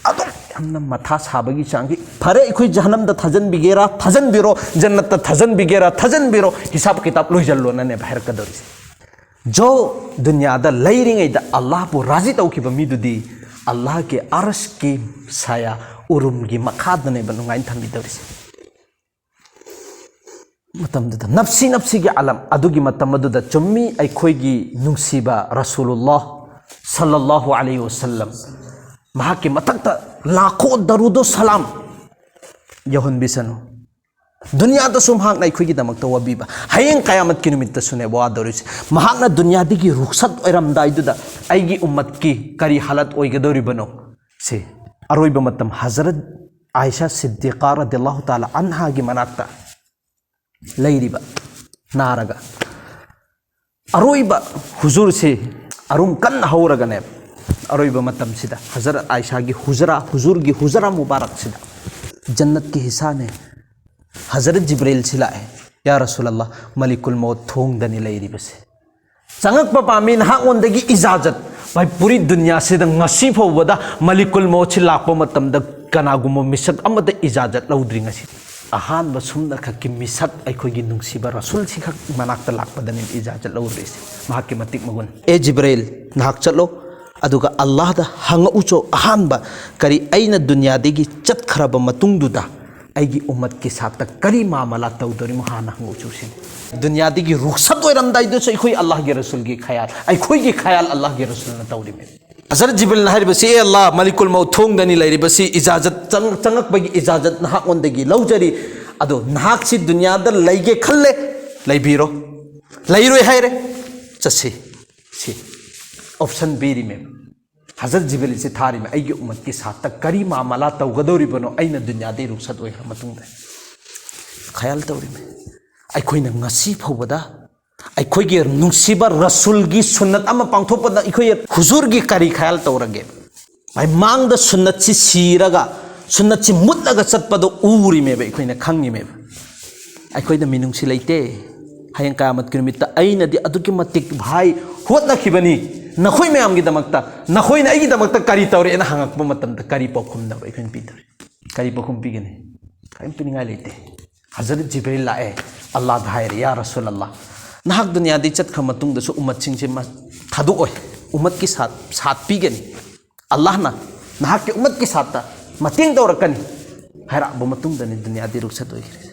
ꯑꯗꯨꯝ ꯌꯥꯝꯅ ꯃꯊꯥ ꯁꯥꯕꯒꯤ ꯆꯥꯡꯁꯤ꯫ ꯐꯔꯦ, ꯑꯩꯈꯣꯏ ꯖꯍꯅꯝꯗ ꯊꯥꯖꯟꯕꯤꯒꯦꯔꯥ ꯊꯥꯖꯟꯕꯤꯔꯣ, ꯖꯟꯅꯠꯇ ꯊꯥꯖꯟꯕꯤꯒꯦꯔꯥ ꯊꯥꯖꯟꯕꯤꯔꯣ, ꯍꯤꯁꯥꯕ ꯀꯤꯇꯥꯕ ꯂꯣꯏꯁꯤꯜꯂꯣꯅꯅꯦꯕ ꯍꯥꯏꯔꯛꯀꯗꯧꯔꯤꯁꯦ꯫ ꯖꯣ, ꯗꯨꯅꯤꯌꯥꯗ ꯂꯩꯔꯤꯉꯩꯗ ꯑꯜꯂꯥꯍꯕꯨ ꯔꯥꯖꯤ ꯇꯧꯈꯤꯕ ꯃꯤꯗꯨꯗꯤ ꯑꯜꯂꯥꯍꯒꯤ ꯑꯔꯁꯀꯤ ꯁꯥꯌꯥ, ꯎꯔꯨꯝꯒꯤ ꯃꯈꯥꯗꯅꯦꯕ ꯅꯨꯡꯉꯥꯏꯅ ꯊꯝꯕꯤꯗꯧꯔꯤꯁꯦ꯫ ꯃꯇꯝꯗꯨꯗ ꯅꯞꯁꯤ ꯅꯞꯁꯤꯒꯤ ꯑꯥꯂꯝ ꯑꯗꯨꯒꯤ ꯃꯇꯝ ꯑꯗꯨꯗ, ꯆꯨꯝꯃꯤ, ꯑꯩꯈꯣꯏꯒꯤ ꯅꯨꯡꯁꯤꯕ ꯔꯁꯨꯂꯨꯜꯂꯥꯍ ꯁꯜꯂꯜꯂꯥꯍꯨ ꯑꯂꯩꯍꯤ ꯋꯁꯜꯂꯝ, ꯃꯍꯥꯛꯀꯤ ꯃꯊꯛꯇ ꯂꯥꯈꯣ ꯗꯔꯨꯗꯣ ꯁꯂꯥꯝ ꯌꯧꯍꯟꯕꯤꯁꯅꯨ꯫ ꯗꯨꯅꯤꯌꯥꯗꯁꯨ ꯃꯍꯥꯛꯅ ꯑꯩꯈꯣꯏꯒꯤꯗꯃꯛꯇ ꯋꯥꯕꯤꯕ, ꯍꯌꯦꯡ ꯀꯌꯥꯃꯠꯀꯤ ꯅꯨꯃꯤꯠꯇꯁꯨꯅꯦ ꯋꯥꯗꯧꯔꯤꯁꯦ꯫ ꯃꯍꯥꯛꯅ ꯗꯨꯅꯤꯌꯥꯗꯒꯤ ꯔꯨꯈꯁꯠ ꯑꯣꯏꯔꯝꯗꯥꯏꯗꯨꯗ ꯑꯩꯒꯤ ꯎꯝꯃꯠꯀꯤ ꯀꯔꯤ ꯍꯥꯂꯠ ꯑꯣꯏꯒꯗꯧꯔꯤꯕꯅꯣ? ꯁꯤ ꯑꯔꯣꯏꯕ ꯃꯇꯝ ꯍꯖꯔꯠ ꯑꯥꯏꯁꯥ ꯁꯤꯗꯤꯀꯥ ꯔꯗꯤꯌꯜꯂꯥꯍꯨ ꯇꯥꯂꯥ ꯑꯟꯍꯥꯒꯤ ꯃꯅꯥꯛꯇ ꯂꯩꯔꯤꯕ, ꯅꯥꯔꯒ ꯑꯔꯣꯏꯕ ꯍꯨꯖꯨꯔꯁꯤ ꯑꯔꯨꯝ ꯀꯟꯅ ꯍꯧꯔꯒꯅꯦ, ꯑꯔꯣꯏꯕ ꯃꯇꯝꯁꯤꯗ ꯍꯖꯔꯠ ꯑꯥꯏꯁꯥꯒꯤ ꯍꯨꯖꯔꯥ, ꯍꯨꯖꯨꯔꯒꯤ ꯍꯨꯖꯔꯥ ꯃꯨꯕꯥꯔꯛꯁꯤꯗ ꯖꯟꯅꯠꯀꯤ ꯍꯤꯁꯥꯅꯦ꯫ ꯍꯖꯔꯠ ꯖꯤꯕ꯭ꯔꯤꯜꯁꯤ ꯂꯥꯛꯑꯦ, "ꯌꯥ ꯔꯁꯨꯂꯜꯂꯥ, ꯃꯂꯤꯀꯨꯜ ꯃꯧꯠ ꯊꯣꯡꯗꯅꯤ ꯂꯩꯔꯤꯕꯁꯦ꯫ ꯆꯪꯉꯛꯄ ꯄꯥꯝꯃꯤ, ꯅꯍꯥꯛꯉꯣꯟꯗꯒꯤ ꯏꯖꯥꯖꯠ꯫ ꯚꯥꯏ, ꯄꯨꯔꯤ ꯗꯨꯅꯤꯌꯥꯁꯤꯗ ꯉꯁꯤ ꯐꯥꯎꯕꯗ ꯃꯂꯤꯀꯨꯜ ꯃꯧꯠꯁꯤ ꯂꯥꯛꯄ ꯃꯇꯝꯗ ꯀꯅꯥꯒꯨꯝꯕ ꯃꯤꯁꯛ ꯑꯃꯗ ꯏꯖꯥꯖꯠ ꯂꯧꯗ꯭ꯔꯤ ꯉꯁꯤ꯫ ꯑꯍꯥꯟꯕ ꯁꯨꯝꯅꯈꯛꯀꯤ ꯃꯤꯁꯛ ꯑꯩꯈꯣꯏꯒꯤ ꯅꯨꯡꯁꯤꯕ ꯔꯁꯨꯜꯁꯤꯈꯛ ꯃꯅꯥꯛꯇ ꯂꯥꯛꯄꯗꯅꯤ ꯏꯖꯥꯖꯠ ꯂꯧꯔꯨꯔꯤꯁꯦ, ꯃꯍꯥꯛꯀꯤ ꯃꯇꯤꯛ ꯃꯒꯨꯟ꯫ ꯑꯦ ꯖꯤꯕ꯭ꯔꯤꯜ, ꯅꯍꯥꯛ ꯆꯠꯂꯣ, ꯑꯗꯨꯒ ꯑꯜꯂꯥꯍꯗ ꯍꯪꯉꯛꯎꯆꯣ꯫ ꯑꯍꯥꯟꯕ ꯀꯔꯤ, ꯑꯩꯅ ꯗꯨꯅꯤꯌꯥꯗꯒꯤ ꯆꯠꯈ꯭ꯔꯕ ꯃꯇꯨꯡꯗꯨꯗ ꯑꯩꯒꯤ ꯎꯝꯃꯠꯀꯤ ꯁꯥꯠꯇ ꯀꯔꯤ ꯃꯥꯃꯂꯥ ꯇꯧꯗꯣꯔꯤꯃꯣ ꯍꯥꯟꯅ ꯍꯪꯉꯛꯎꯆꯣ ꯁꯤꯅꯤ꯫ ꯗꯨꯅꯤꯌꯥꯗꯒꯤ ꯔꯨꯈꯁꯠ ꯑꯣꯏꯔꯝꯗꯥꯏꯗꯨꯁꯨ ꯑꯩꯈꯣꯏ ꯑꯜꯂꯥꯍꯒꯤ ꯔꯁꯨꯜꯒꯤ ꯈꯌꯥꯜ, ꯑꯩꯈꯣꯏꯒꯤ ꯈꯌꯥꯜ ꯑꯜꯂꯥꯍꯒꯤ ꯔꯁꯨꯜꯅ ꯇꯧꯔꯤꯕꯅꯤ꯫ ꯍꯖꯔꯠ ꯖꯤꯕ꯭ꯔꯤꯜꯅ ꯍꯥꯏꯔꯤꯕꯁꯤ, "ꯑꯦ ꯑꯜꯂꯥ, ꯃꯂꯤꯀꯨꯜ ꯃꯧꯠ ꯊꯣꯡꯗꯅꯤ ꯂꯩꯔꯤꯕꯁꯤ, ꯏꯖꯥꯖꯠ ꯆꯪ-, ꯆꯪꯉꯛꯄꯒꯤ ꯏꯖꯥꯖꯠ ꯅꯍꯥꯛꯉꯣꯟꯗꯒꯤ ꯂꯧꯖꯔꯤ꯫ ꯑꯗꯣ ꯅꯍꯥꯛꯁꯤ ꯗꯨꯅꯤꯌꯥꯗ ꯂꯩꯒꯦ ꯈꯜꯂꯦ, ꯂꯩꯕꯤꯔꯣ꯫ ꯂꯩꯔꯣꯏ ꯍꯥꯏꯔꯦ, ꯆꯠꯁꯤ"꯫ ꯁꯤ ꯑꯣꯞꯁꯟ ꯄꯤꯔꯤꯃꯦꯕ꯫ ꯍꯖꯔꯠ ꯖꯤꯕ꯭ꯔꯤꯜꯁꯤ ꯊꯥꯔꯤꯃꯦ, "ꯑꯩꯒꯤ ꯎꯝꯃꯠꯀꯤ ꯁꯥꯠꯇ ꯀꯔꯤ ꯃꯥꯃꯂꯥ ꯇꯧꯒꯗꯧꯔꯤꯕꯅꯣ ꯑꯩꯅ ꯗꯨꯅꯤꯌꯥꯗꯒꯤ ꯔꯨꯈꯁꯠ ꯑꯣꯏꯈ꯭ꯔ ꯃꯇꯨꯡꯗ?" ꯈꯌꯥꯜ ꯇꯧꯔꯤꯃꯦ꯫ ꯑꯩꯈꯣꯏꯅ ꯉꯁꯤ ꯐꯥꯎꯕꯗ ꯑꯩꯈꯣꯏꯒꯤ ꯅꯨꯡꯁꯤꯕ ꯔꯁꯨꯜꯒꯤ ꯁꯨꯟꯅꯠ ꯑꯃ ꯄꯥꯡꯊꯣꯛꯄꯗ ꯑꯩꯈꯣꯏ ꯍꯨꯖꯨꯔꯒꯤ ꯀꯔꯤ ꯈꯌꯥꯜ ꯇꯧꯔꯒꯦ? ꯃꯃꯥꯡꯗ ꯁꯨꯟꯅꯠꯁꯤ ꯁꯤꯔꯒ, ꯁꯨꯟꯅꯠꯁꯤ ꯃꯨꯠꯂꯒ ꯆꯠꯄꯗꯣ ꯎꯔꯤꯃꯦꯕ, ꯑꯩꯈꯣꯏꯅ ꯈꯪꯉꯤꯃꯦꯕ꯫ ꯑꯩꯈꯣꯏꯗ ꯃꯤꯅꯨꯡꯁꯤ ꯂꯩꯇꯦ꯫ ꯍꯌꯦꯡ ꯀꯌꯥꯃꯠꯀꯤ ꯅꯨꯃꯤꯠꯇ ꯑꯩꯅꯗꯤ ꯑꯗꯨꯛꯀꯤ ꯃꯇꯤꯛ, ꯚꯥꯏ, ꯍꯣꯠꯅꯈꯤꯕꯅꯤ ꯅꯈꯣꯏ ꯃꯌꯥꯝꯒꯤꯗꯃꯛꯇ, ꯅꯈꯣꯏꯅ ꯑꯩꯒꯤꯗꯃꯛꯇ ꯀꯔꯤ ꯇꯧꯔꯦꯅ ꯍꯪꯉꯛꯄ ꯃꯇꯝꯗ ꯀꯔꯤ ꯄꯥꯎꯈꯨꯝꯅꯕ ꯑꯩꯈꯣꯏꯅ ꯄꯤꯗꯣꯔꯤ? ꯀꯔꯤ ꯄꯥꯎꯈꯨꯝ ꯄꯤꯒꯅꯤ? ꯀꯔꯤꯝ ꯄꯤꯅꯤꯡꯉꯥꯏ ꯂꯩꯇꯦ꯫ ꯍꯖꯔꯠ ꯖꯤꯕ꯭ꯔꯤꯜ ꯂꯥꯛꯑꯦ, ꯑꯜꯂꯥꯗ ꯍꯥꯏꯔꯦ, "ꯌꯥ ꯔꯁꯨꯜ ꯑꯜꯂꯥ, ꯅꯍꯥꯛ ꯗꯨꯅꯤꯌꯥꯗꯒꯤ ꯆꯠꯈ꯭ꯔ ꯃꯇꯨꯡꯗꯁꯨ ꯎꯝꯃꯠꯁꯤꯡꯁꯦ ꯃ-, ꯊꯥꯗꯣꯛꯑꯣꯏ, ꯎꯝꯃꯠꯀꯤ ꯁꯥꯠ, ꯁꯥꯠ ꯄꯤꯒꯅꯤ, ꯑꯜꯂꯥꯍꯅ ꯅꯍꯥꯛꯀꯤ ꯎꯝꯃꯠꯀꯤ ꯁꯥꯠꯇ ꯃꯇꯦꯡ ꯇꯧꯔꯛꯀꯅꯤ" ꯍꯥꯏꯔꯛꯑꯕ ꯃꯇꯨꯡꯗꯅꯤ ꯗꯨꯅꯤꯌꯥꯗꯒꯤ ꯔꯨꯈꯁꯠ ꯑꯣꯏꯈ꯭ꯔꯤꯁꯦ꯫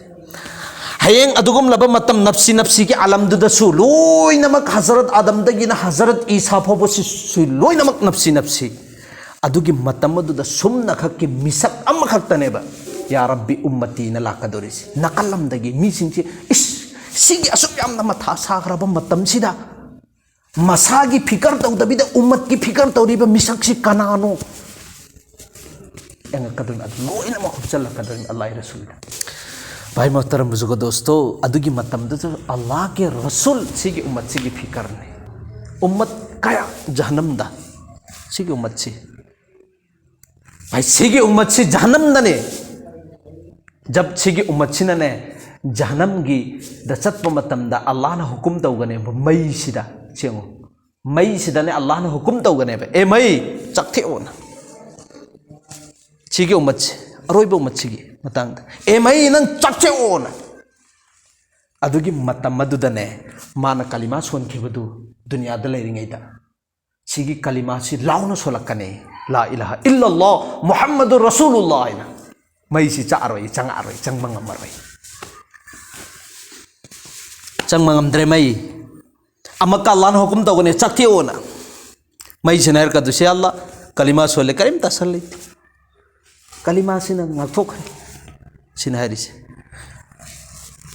ꯍꯌꯦꯡ ꯑꯗꯨꯒꯨꯝꯂꯕ ꯃꯇꯝ ꯅꯞꯁꯤ ꯅꯞꯁꯤꯒꯤ ꯑꯥꯂꯝꯗꯨꯗꯁꯨ ꯂꯣꯏꯅꯃꯛ ꯍꯖꯔꯠ ꯑꯥꯗꯝꯗꯒꯤꯅ ꯍꯖꯔꯠ ꯏꯁꯥ ꯐꯥꯎꯕꯁꯤꯁꯨ ꯂꯣꯏꯅꯃꯛ ꯅꯞꯁꯤ ꯅꯞꯁꯤ꯫ ꯑꯗꯨꯒꯤ ꯃꯇꯝ ꯑꯗꯨꯗ ꯁꯨꯝꯅꯈꯛꯀꯤ ꯃꯤꯁꯛ ꯑꯃꯈꯛꯇꯅꯦꯕ "ꯌꯥ ꯔꯕꯤ ꯎꯝꯃꯇꯤꯅ" ꯂꯥꯛꯀꯗꯧꯔꯤꯁꯤ꯫ ꯅꯥꯀꯜ ꯑꯃꯗꯒꯤ ꯃꯤꯁꯤꯡꯁꯤ, "ꯏꯁ, ꯁꯤꯒꯤ ꯑꯁꯨꯛ ꯌꯥꯝꯅ ꯃꯊꯥ ꯁꯥꯈ꯭ꯔꯕ ꯃꯇꯝꯁꯤꯗ ꯃꯁꯥꯒꯤ ꯐꯤꯀꯔ ꯇꯧꯗꯕꯤꯗ ꯎꯝꯃꯠꯀꯤ ꯐꯤꯀꯔ ꯇꯧꯔꯤꯕ ꯃꯤꯁꯛꯁꯤ ꯀꯅꯥꯅꯣ?" ꯌꯦꯡꯉꯛꯀꯗꯣꯏꯅꯤ꯫ ꯑꯗꯨ ꯂꯣꯏꯅꯃꯛ ꯍꯨꯞꯆꯜꯂꯛꯀꯗꯣꯏꯅꯤ ꯑꯜꯂꯥꯍ ꯔꯁꯨꯜꯅ꯫ ꯚꯥꯏ ꯃꯣꯍꯇꯔꯝ ꯕꯨꯖꯨꯔꯒ ꯗꯣꯁꯇꯣ, ꯑꯗꯨꯒꯤ ꯃꯇꯝꯗꯨꯗ ꯑꯜꯂꯥꯍꯒꯤ ꯔꯁꯨꯜ ꯁꯤꯒꯤ ꯎꯝꯃꯠ ꯁꯤꯒꯤ ꯐꯤꯀꯔꯅꯤ꯫ ꯎꯝꯃꯠ ꯀꯌꯥ ꯖꯍꯟꯅꯝꯗ ꯁꯤꯒꯤ ꯎꯃꯠꯁꯤ, ꯚꯥꯏ, ꯁꯤꯒꯤ ꯎꯃꯠꯁꯤ ꯖꯍꯅꯝꯗꯅꯦ꯫ ꯖꯕ ꯁꯤꯒꯤ ꯎꯃꯠꯁꯤꯅꯅꯦ, ꯖꯍꯅꯝꯒꯤꯗ ꯆꯠꯄ ꯃꯇꯝꯗ ꯑꯜꯂꯥꯍꯅ ꯍꯨꯀꯨꯝ ꯇꯧꯒꯅꯦꯕ ꯃꯩꯁꯤꯗ꯫ ꯁꯦꯡꯉꯨ, ꯃꯩꯁꯤꯗꯅꯦ ꯑꯜꯂꯥꯍꯅ ꯍꯨꯀꯨꯝ ꯇꯧꯒꯅꯦꯕ, "ꯑꯦ ꯃꯩ, ꯆꯥꯛꯊꯦꯛꯑꯣꯅ, ꯁꯤꯒꯤ ꯎꯃꯠꯁꯤ, ꯑꯔꯣꯏꯕ ꯎꯃꯠꯁꯤꯒꯤ ꯃꯇꯥꯡꯗ, 'ꯑꯦ ꯃꯩ, ꯅꯪ ꯆꯥꯛꯊꯦꯛꯑꯣꯅ.'" ꯑꯗꯨꯒꯤ ꯃꯇꯝ ꯑꯗꯨꯗꯅꯦ, ꯃꯥꯅ ꯀꯂꯤꯃꯥ ꯁꯣꯟꯈꯤꯕꯗꯨ ꯗꯨꯅꯤꯌꯥꯗ ꯂꯩꯔꯤꯉꯩꯗ, ꯁꯤꯒꯤ ꯀꯂꯤꯃꯥꯁꯤ ꯂꯥꯎꯅ ꯁꯣꯜꯂꯛꯀꯅꯤ, "ꯂꯥ ꯏꯂꯥꯍ ꯏꯜꯂꯜꯂꯥꯍ ꯃꯨꯍꯝꯃꯗꯨꯔ ꯔꯁꯨꯂꯨꯜꯂꯥꯍ" ꯍꯥꯏꯅ꯫ ꯃꯩꯁꯤ ꯆꯥꯛꯑꯔꯣꯏ, ꯆꯪꯉꯛꯑꯔꯣꯏ, ꯆꯪꯕ ꯉꯝꯃꯔꯣꯏ꯫ ꯆꯪꯕ ꯉꯝꯗ꯭ꯔꯦ ꯃꯩ꯫ ꯑꯃꯨꯛꯀ ꯑꯜꯂꯥꯍꯅ ꯍꯨꯀꯨꯝ ꯇꯧꯒꯅꯤ, "ꯆꯥꯛꯊꯦꯛꯑꯣꯅ"꯫ ꯃꯩꯁꯤꯅ ꯍꯥꯏꯔꯛꯀꯗꯣꯏꯁꯦ, "ꯑꯜꯂꯥꯍ, ꯀꯂꯤꯃꯥ ꯁꯣꯜꯂꯦ, ꯀꯔꯤꯝꯇ ꯑꯁꯔ ꯂꯩꯇꯦ꯫ ꯀꯂꯤꯃꯥꯁꯤꯅ ꯉꯥꯛꯊꯣꯛꯈ꯭ꯔꯦ", ꯁꯤꯅ ꯍꯥꯏꯔꯤꯁꯦ꯫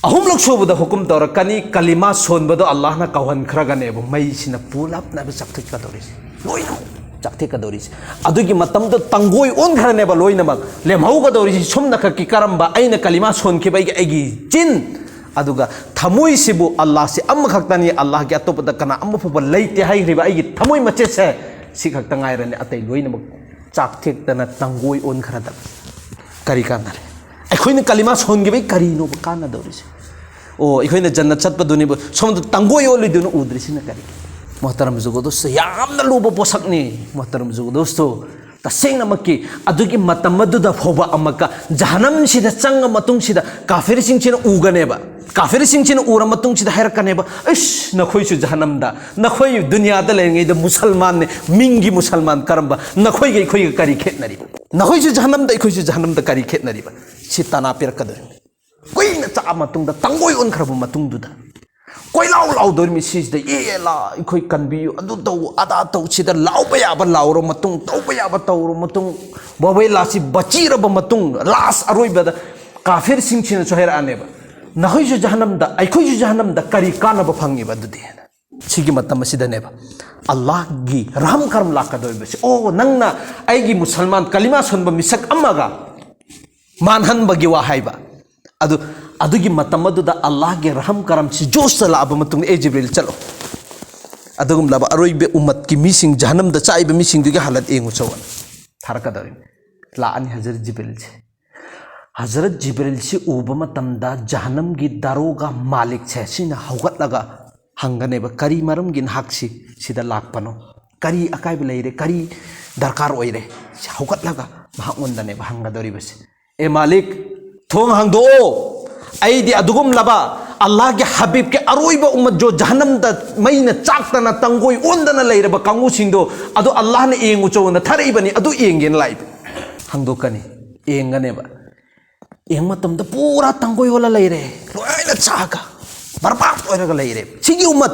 ꯑꯍꯨꯝꯂꯛ ꯁꯨꯕꯗ ꯍꯨꯀꯨꯝ ꯇꯧꯔꯛꯀꯅꯤ, ꯀꯂꯤꯃꯥ ꯁꯣꯟꯕꯗꯣ ꯑꯜꯂꯥꯍꯅ ꯀꯧꯍꯟꯈ꯭ꯔꯒꯅꯦꯕ ꯃꯩꯁꯤꯅ ꯄꯨꯂꯞꯅꯦꯕ ꯆꯥꯛꯊꯦꯛꯀꯗꯧꯔꯤꯁꯦ꯫ ꯂꯣꯏꯅꯃꯛ ꯆꯥꯛꯊꯦꯛꯀꯗꯧꯔꯤꯁꯦ꯫ ꯑꯗꯨꯒꯤ ꯃꯇꯝꯗ ꯇꯪꯒꯣꯏ ꯑꯣꯟꯈ꯭ꯔꯅꯦꯕ ꯂꯣꯏꯅꯃꯛ꯫ ꯂꯦꯝꯍꯧꯒꯗꯧꯔꯤꯁꯤ ꯁꯨꯝꯅ ꯈꯛꯀꯤ ꯀꯔꯝꯕ? ꯑꯩꯅ ꯀꯂꯤꯃꯥ ꯁꯣꯟꯈꯤꯕ ꯑꯩꯒꯤ, ꯑꯩꯒꯤ ꯆꯤꯟ, ꯑꯗꯨꯒ ꯊꯃꯣꯏꯁꯤꯕꯨ ꯑꯜꯂꯥꯍꯁꯤ ꯑꯃꯈꯛꯇꯅꯤ, ꯑꯜꯂꯥꯍꯒꯤ ꯑꯇꯣꯞꯄꯗ ꯀꯅꯥ ꯑꯃ ꯐꯥꯎꯕ ꯂꯩꯇꯦ ꯍꯥꯏꯈ꯭ꯔꯤꯕ ꯑꯩꯒꯤ ꯊꯃꯣꯏ ꯃꯆꯦꯠꯁꯦ, ꯁꯤ ꯈꯛꯇ ꯉꯥꯏꯔꯅꯤ꯫ ꯑꯇꯩ ꯂꯣꯏꯅꯃꯛ ꯆꯥꯛꯊꯦꯛꯇꯅ ꯇꯪꯒꯣꯏ ꯑꯣꯟꯈ꯭ꯔꯗꯕ꯫ ꯀꯔꯤ ꯀꯥꯟꯅꯔꯦ? ꯑꯩꯈꯣꯏꯅ ꯀꯂꯤꯃꯥ ꯁꯣꯟꯈꯤꯕꯩ ꯀꯔꯤꯅꯣꯕ ꯀꯥꯟꯅꯗꯧꯔꯤꯁꯦ? ꯑꯣ, ꯑꯩꯈꯣꯏꯅ ꯖꯟꯅꯠ ꯆꯠꯄꯗꯨꯅꯤꯕ, ꯁꯣꯝꯗ ꯇꯪꯒꯣꯏ ꯑꯣꯜꯂꯤꯗꯨꯅ ꯎꯗ꯭ꯔꯤꯁꯤꯅ ꯀꯔꯤ? ꯃꯣꯍꯇꯔꯝ ꯖꯨꯒꯗꯣꯁ, ꯌꯥꯝꯅ ꯂꯨꯕ ꯄꯣꯠꯁꯛꯅꯤ꯫ ꯃꯣꯍꯇꯔꯝ ꯖꯨꯒꯗꯣꯁꯇꯣ, ꯇꯁꯦꯡꯅꯃꯛꯀꯤ ꯑꯗꯨꯒꯤ ꯃꯇꯝ ꯑꯗꯨꯗ ꯐꯥꯎꯕ ꯑꯃꯨꯛꯀ ꯖꯍꯅꯝꯁꯤꯗ ꯆꯪꯉ ꯃꯇꯨꯡꯁꯤꯗ ꯀꯥꯐꯤꯔꯁꯤꯡꯁꯤꯅ ꯎꯒꯅꯦꯕ꯫ ꯀꯥꯐꯤꯔꯁꯤꯡꯁꯤꯅ ꯎꯔ ꯃꯇꯨꯡꯁꯤꯗ ꯍꯥꯏꯔꯛꯀꯅꯦꯕ, "ꯏꯁ, ꯅꯈꯣꯏꯁꯨ ꯖꯍꯅꯝꯗ, ꯅꯈꯣꯏ ꯗꯨꯅꯤꯌꯥꯗ ꯂꯩꯔꯤꯉꯩꯗ ꯃꯨꯁꯜꯃꯥꯟꯅꯦ, ꯃꯤꯡꯒꯤ ꯃꯨꯁꯜꯃꯥꯟ ꯀꯔꯝꯕ, ꯅꯈꯣꯏꯒ ꯑꯩꯈꯣꯏꯒ ꯀꯔꯤ ꯈꯦꯠꯅꯔꯤꯕ? ꯅꯈꯣꯏꯁꯨ ꯖꯍꯅꯝꯗ, ꯑꯩꯈꯣꯏꯁꯨ ꯖꯍꯅꯝꯗ ꯀꯔꯤ ꯈꯦꯠꯅꯔꯤꯕ?" ꯁꯤ ꯇꯥꯅꯥ ꯄꯤꯔꯛꯀꯗꯣꯏꯅꯤ꯫ ꯀꯨꯏꯅ ꯆꯥꯛꯑ ꯃꯇꯨꯡꯗ, ꯇꯪꯒꯣꯏ ꯑꯣꯟꯈ꯭ꯔꯕ ꯃꯇꯨꯡꯗꯨꯗ, ꯀꯣꯏꯂꯥꯎ ꯂꯥꯎꯗꯣꯔꯤꯃꯤ ꯁꯤꯁꯤꯗ, "ꯑꯦ ꯑꯜꯂꯥ, ꯑꯩꯈꯣꯏ ꯀꯟꯕꯤꯌꯨ, ꯑꯗꯨ ꯇꯧ, ꯑꯗꯥ ꯇꯧ", ꯁꯤꯗ ꯂꯥꯎꯕ ꯌꯥꯕ ꯂꯥꯎꯔ ꯃꯇꯨꯡ, ꯇꯧꯕ ꯌꯥꯕ ꯇꯧꯔ ꯃꯇꯨꯡ, ꯋꯥꯋꯦꯂꯥꯁꯤ ꯕꯆꯤꯔꯕ ꯃꯇꯨꯡ, ꯂꯥꯁ ꯑꯔꯣꯏꯕꯗ ꯀꯥꯐꯤꯔꯁꯤꯡꯁꯤꯅꯁꯨ ꯍꯥꯏꯔꯛꯑꯅꯦꯕ, "ꯅꯈꯣꯏꯁꯨ ꯖꯍꯅꯝꯗ, ꯑꯩꯈꯣꯏꯁꯨ ꯖꯍꯅꯝꯗ ꯀꯔꯤ ꯀꯥꯟꯅꯕ ꯐꯪꯉꯤꯕ ꯑꯗꯨꯗꯤ?" ꯁꯤꯒꯤ ꯃꯇꯝ ꯑꯁꯤꯗꯅꯦꯕ ꯑꯜꯂꯥꯍꯒꯤ ꯔꯍꯝ ꯀꯔꯝ ꯂꯥꯛꯀꯗꯧꯔꯤꯕꯁꯦ꯫ ꯑꯣ, ꯅꯪꯅ ꯑꯩꯒꯤ ꯃꯨꯁꯜꯃꯥꯟ ꯀꯂꯤꯃꯥ ꯁꯣꯟꯕ ꯃꯤꯁꯛ ꯑꯃꯒ ꯃꯥꯟꯍꯟꯕꯒꯤ ꯋꯥ ꯍꯥꯏꯕ꯫ ꯑꯗꯨ, ꯑꯗꯨꯒꯤ ꯃꯇꯝ ꯑꯗꯨꯗ ꯑꯜꯂꯥꯍꯒꯤ ꯔꯍꯝ ꯀꯔꯝꯁꯤ ꯖꯣꯁꯇ ꯂꯥꯛꯑꯕ ꯃꯇꯨꯡꯗ, "ꯑꯦ ꯖꯤꯕ꯭ꯔꯤꯜ, ꯆꯠꯂꯣ, ꯑꯗꯨꯒꯨꯝꯂꯕ ꯑꯔꯣꯏꯕ ꯎꯃꯠꯀꯤ ꯃꯤꯁꯤꯡ, ꯖꯍꯟꯅꯝꯗ ꯆꯥꯛꯏꯕ ꯃꯤꯁꯤꯡꯗꯨꯒꯤ ꯍꯥꯂꯠ ꯌꯦꯡꯉꯨ ꯆꯧꯅ ꯊꯥꯔꯛꯀꯗꯧꯔꯤꯅꯤ꯫ ꯂꯥꯛꯑꯅꯤ ꯍꯖꯔꯠ ꯖꯤꯕ꯭ꯔꯤꯜꯁꯦ꯫ ꯍꯖꯔꯠ ꯖꯤꯕ꯭ꯔꯤꯜꯁꯤ ꯎꯕ ꯃꯇꯝꯗ ꯖꯍꯟꯅꯝꯒꯤ ꯗꯥꯔꯣꯒ ꯃꯥꯂꯤꯛꯁꯦ ꯁꯤꯅ ꯍꯧꯒꯠꯂꯒ ꯍꯪꯒꯅꯦꯕ, "ꯀꯔꯤ ꯃꯔꯝꯒꯤ ꯅꯍꯥꯛꯁꯤ ꯁꯤꯗ ꯂꯥꯛꯄꯅꯣ? ꯀꯔꯤ ꯑꯀꯥꯏꯕ ꯂꯩꯔꯦ? ꯀꯔꯤ ꯗꯔꯀꯥꯔ ꯑꯣꯏꯔꯦ?" ꯁꯤ ꯍꯧꯒꯠꯂꯒ ꯃꯍꯥꯛꯉꯣꯟꯗꯅꯦꯕ ꯍꯪꯒꯗꯧꯔꯤꯕꯁꯦ, "ꯑꯦ ꯃꯥꯂꯤꯛ, ꯊꯣꯡ ꯍꯥꯡꯗꯣꯛꯑꯣ꯫ ꯑꯩꯗꯤ ꯑꯗꯨꯒꯨꯝꯂꯕ ꯑꯜꯂꯥꯍꯒꯤ ꯍꯕꯤꯕꯀꯤ ꯑꯔꯣꯏꯕ ꯎꯃꯠ ꯖꯣ ꯖꯍꯟꯅꯝꯗ ꯃꯩꯅ ꯆꯥꯛꯇꯅ ꯇꯪꯒꯣꯏ ꯑꯣꯟꯗꯅ ꯂꯩꯔꯕ ꯀꯥꯡꯕꯨꯁꯤꯡꯗꯣ ꯑꯗꯨ ꯑꯜꯂꯥꯍꯅ ꯌꯦꯡꯉꯨ ꯆꯧꯅ ꯊꯥꯔꯛꯏꯕꯅꯤ, ꯑꯗꯨ ꯌꯦꯡꯒꯦꯅ ꯂꯥꯛꯏꯕ꯫" ꯍꯥꯡꯗꯣꯛꯀꯅꯤ, ꯌꯦꯡꯒꯅꯦꯕ꯫ ꯌꯦꯡꯕ ꯃꯇꯝꯗ ꯄꯨꯔꯥ ꯇꯪꯒꯣꯏ ꯑꯣꯜꯂ ꯂꯩꯔꯦ, ꯂꯣꯏꯅ ꯆꯥꯛꯑꯒ ꯕꯔꯕꯥꯗ ꯑꯣꯏꯔꯒ ꯂꯩꯔꯦ꯫ ꯁꯤꯒꯤ ꯎꯃꯠ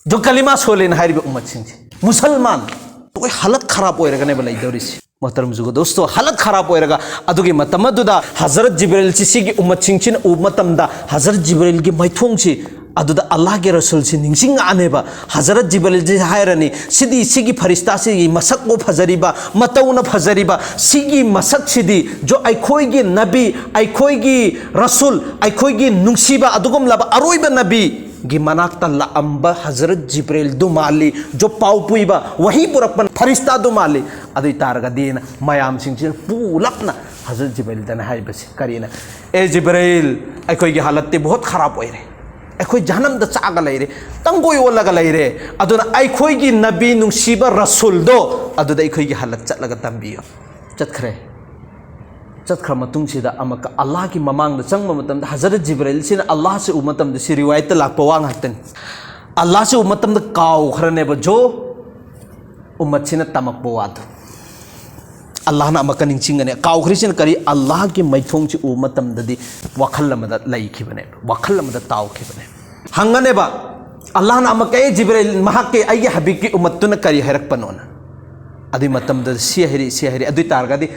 ꯖꯣ ꯀꯂꯤꯃꯥ ꯁꯣꯜꯂꯦꯅ ꯍꯥꯏꯔꯤꯕ ꯎꯃꯠꯁꯤꯡꯁꯦ, ꯃꯨꯁꯜꯃꯥꯟ, ꯇꯣꯏ ꯍꯥꯂꯠ ꯈꯔꯥꯕ ꯑꯣꯏꯔꯒꯅꯦꯕ ꯂꯩꯗꯧꯔꯤꯁꯦ꯫ ꯃꯣꯍꯇꯔꯝ ꯖꯨꯒ ꯗꯣꯁꯇꯣ, ꯍꯥꯂꯠ ꯈꯔꯥꯕ ꯑꯣꯏꯔꯒ ꯑꯗꯨꯒꯤ ꯃꯇꯝ ꯑꯗꯨꯗ ꯍꯖꯔꯠ ꯖꯤꯕ꯭ꯔꯤꯜꯁꯤ ꯁꯤꯒꯤ ꯎꯃꯠꯁꯤꯡꯁꯤꯅ ꯎꯕ ꯃꯇꯝꯗ ꯍꯖꯔꯠ ꯖꯤꯕ꯭ꯔꯤꯜꯒꯤ ꯃꯥꯏꯊꯣꯡꯁꯤ ꯑꯗꯨꯗ ꯑꯜꯂꯥꯍꯒꯤ ꯔꯁꯨꯜꯁꯤ ꯅꯤꯡꯁꯤꯡꯉꯛꯑꯅꯦꯕ꯫ ꯍꯖꯔꯠ ꯖꯤꯕ꯭ꯔꯤꯜꯁꯤ ꯍꯥꯏꯔꯅꯤ, "ꯁꯤꯗꯤ ꯁꯤꯒꯤ ꯐꯔꯤꯁꯇꯥꯁꯤꯒꯤ ꯃꯁꯛꯄꯨ ꯐꯖꯔꯤꯕ, ꯃꯇꯧꯅ ꯐꯖꯔꯤꯕ, ꯁꯤꯒꯤ ꯃꯁꯛꯁꯤꯗꯤ ꯖꯣ ꯑꯩꯈꯣꯏꯒꯤ ꯅꯕꯤ, ꯑꯩꯈꯣꯏꯒꯤ ꯔꯁꯨꯜ, ꯑꯩꯈꯣꯏꯒꯤ ꯅꯨꯡꯁꯤꯕ ꯑꯗꯨꯒꯨꯝꯂꯕ ꯑꯔꯣꯏꯕ ꯅꯕꯤꯒꯤ ꯃꯅꯥꯛꯇ ꯂꯥꯛꯑꯝꯕ ꯍꯖꯔꯠ ꯖꯤꯕ꯭ꯔꯤꯜꯗꯨ ꯃꯥꯜꯂꯤ, ꯖꯣ ꯄꯥꯎ ꯄꯨꯏꯕ, ꯋꯥꯍꯤ ꯄꯨꯔꯛꯄ ꯐꯔꯤꯁꯇꯥꯗꯨ ꯃꯥꯜꯂꯤ꯫ ꯑꯗꯨ ꯑꯣꯏ ꯇꯥꯔꯒꯗꯤꯅ ꯃꯌꯥꯝꯁꯤꯡꯁꯤꯅ ꯄꯨꯂꯞꯅ ꯍꯖꯔꯠ ꯖꯤꯕ꯭ꯔꯤꯜꯗꯅ ꯍꯥꯏꯕꯁꯤ ꯀꯔꯤꯅ? ꯑꯦ ꯖꯤꯕ꯭ꯔꯤꯜ, ꯑꯩꯈꯣꯏꯒꯤ ꯍꯥꯂꯠꯇꯤ ꯕꯣꯍꯠ ꯈꯔꯥꯕ ꯑꯣꯏꯔꯦ꯫ ꯑꯩꯈꯣꯏ ꯖꯍꯟꯅꯝꯗ ꯆꯥꯛꯑꯒ ꯂꯩꯔꯦ, ꯇꯪꯒꯣꯏ ꯑꯣꯜꯂꯒ ꯂꯩꯔꯦ꯫ ꯑꯗꯨꯅ ꯑꯩꯈꯣꯏꯒꯤ ꯅꯕꯤ ꯅꯨꯡꯁꯤꯕ ꯔꯁꯨꯜꯗꯣ ꯑꯗꯨꯗ ꯑꯩꯈꯣꯏꯒꯤ ꯍꯥꯂꯠ ꯆꯠꯂꯒ ꯇꯝꯕꯤꯌꯨ꯫" ꯆꯠꯈ꯭ꯔꯦ꯫ ꯆꯠꯈ꯭ꯔ ꯃꯇꯨꯡꯁꯤꯗ ꯑꯃꯨꯛꯀ ꯑꯜꯂꯥꯍꯒꯤ ꯃꯃꯥꯡꯗ ꯆꯪꯕ ꯃꯇꯝꯗ ꯍꯖꯔꯠ ꯖꯤꯕ꯭ꯔꯤꯜꯁꯤꯅ ꯑꯜꯂꯥꯍꯁꯤ ꯎꯕ ꯃꯇꯝꯗ, ꯁꯤ ꯔꯤꯋꯥꯌꯠꯇ ꯂꯥꯛꯄ ꯋꯥ ꯉꯥꯛꯇꯅꯤ, ꯑꯜꯂꯥꯍꯁꯤ ꯎꯕ ꯃꯇꯝꯗ ꯀꯥꯎꯈ꯭ꯔꯅꯦꯕ ꯖꯣ ꯎꯝꯃꯠꯁꯤꯅ ꯇꯝꯃꯛꯄ ꯋꯥꯗꯨ꯫ ꯑꯜꯂꯥꯍꯅ ꯑꯃꯨꯛꯀ ꯅꯤꯡꯁꯤꯡꯒꯅꯤ꯫ ꯀꯥꯎꯈ꯭ꯔꯤꯁꯤꯅ ꯀꯔꯤ? ꯑꯜꯂꯥꯍꯒꯤ ꯃꯥꯏꯊꯣꯡꯁꯤ ꯎꯕ ꯃꯇꯝꯗꯗꯤ ꯋꯥꯈꯜ ꯑꯃꯗ ꯂꯩꯈꯤꯕꯅꯦꯕ, ꯋꯥꯈꯜ ꯑꯃꯗ ꯇꯥꯎꯈꯤꯕꯅꯦꯕ꯫ ꯍꯪꯒꯅꯦꯕ, ꯑꯜꯂꯥꯍꯅ ꯑꯃꯨꯛꯀ, "ꯑꯦ ꯖꯤꯕ꯭ꯔꯤꯜ, ꯃꯍꯥꯛꯀꯤ, ꯑꯩꯒꯤ ꯍꯕꯤꯕꯀꯤ ꯎꯝꯃꯠꯇꯨꯅ ꯀꯔꯤ ꯍꯥꯏꯔꯛꯄꯅꯣꯅ?" ꯑꯗꯨꯏ ꯃꯇꯝꯗ ꯁꯤ ꯍꯥꯏꯔꯤ, ꯁꯤ ꯍꯥꯏꯔꯤ, ꯑꯗꯨꯏ ꯇꯥꯔꯒꯗꯤ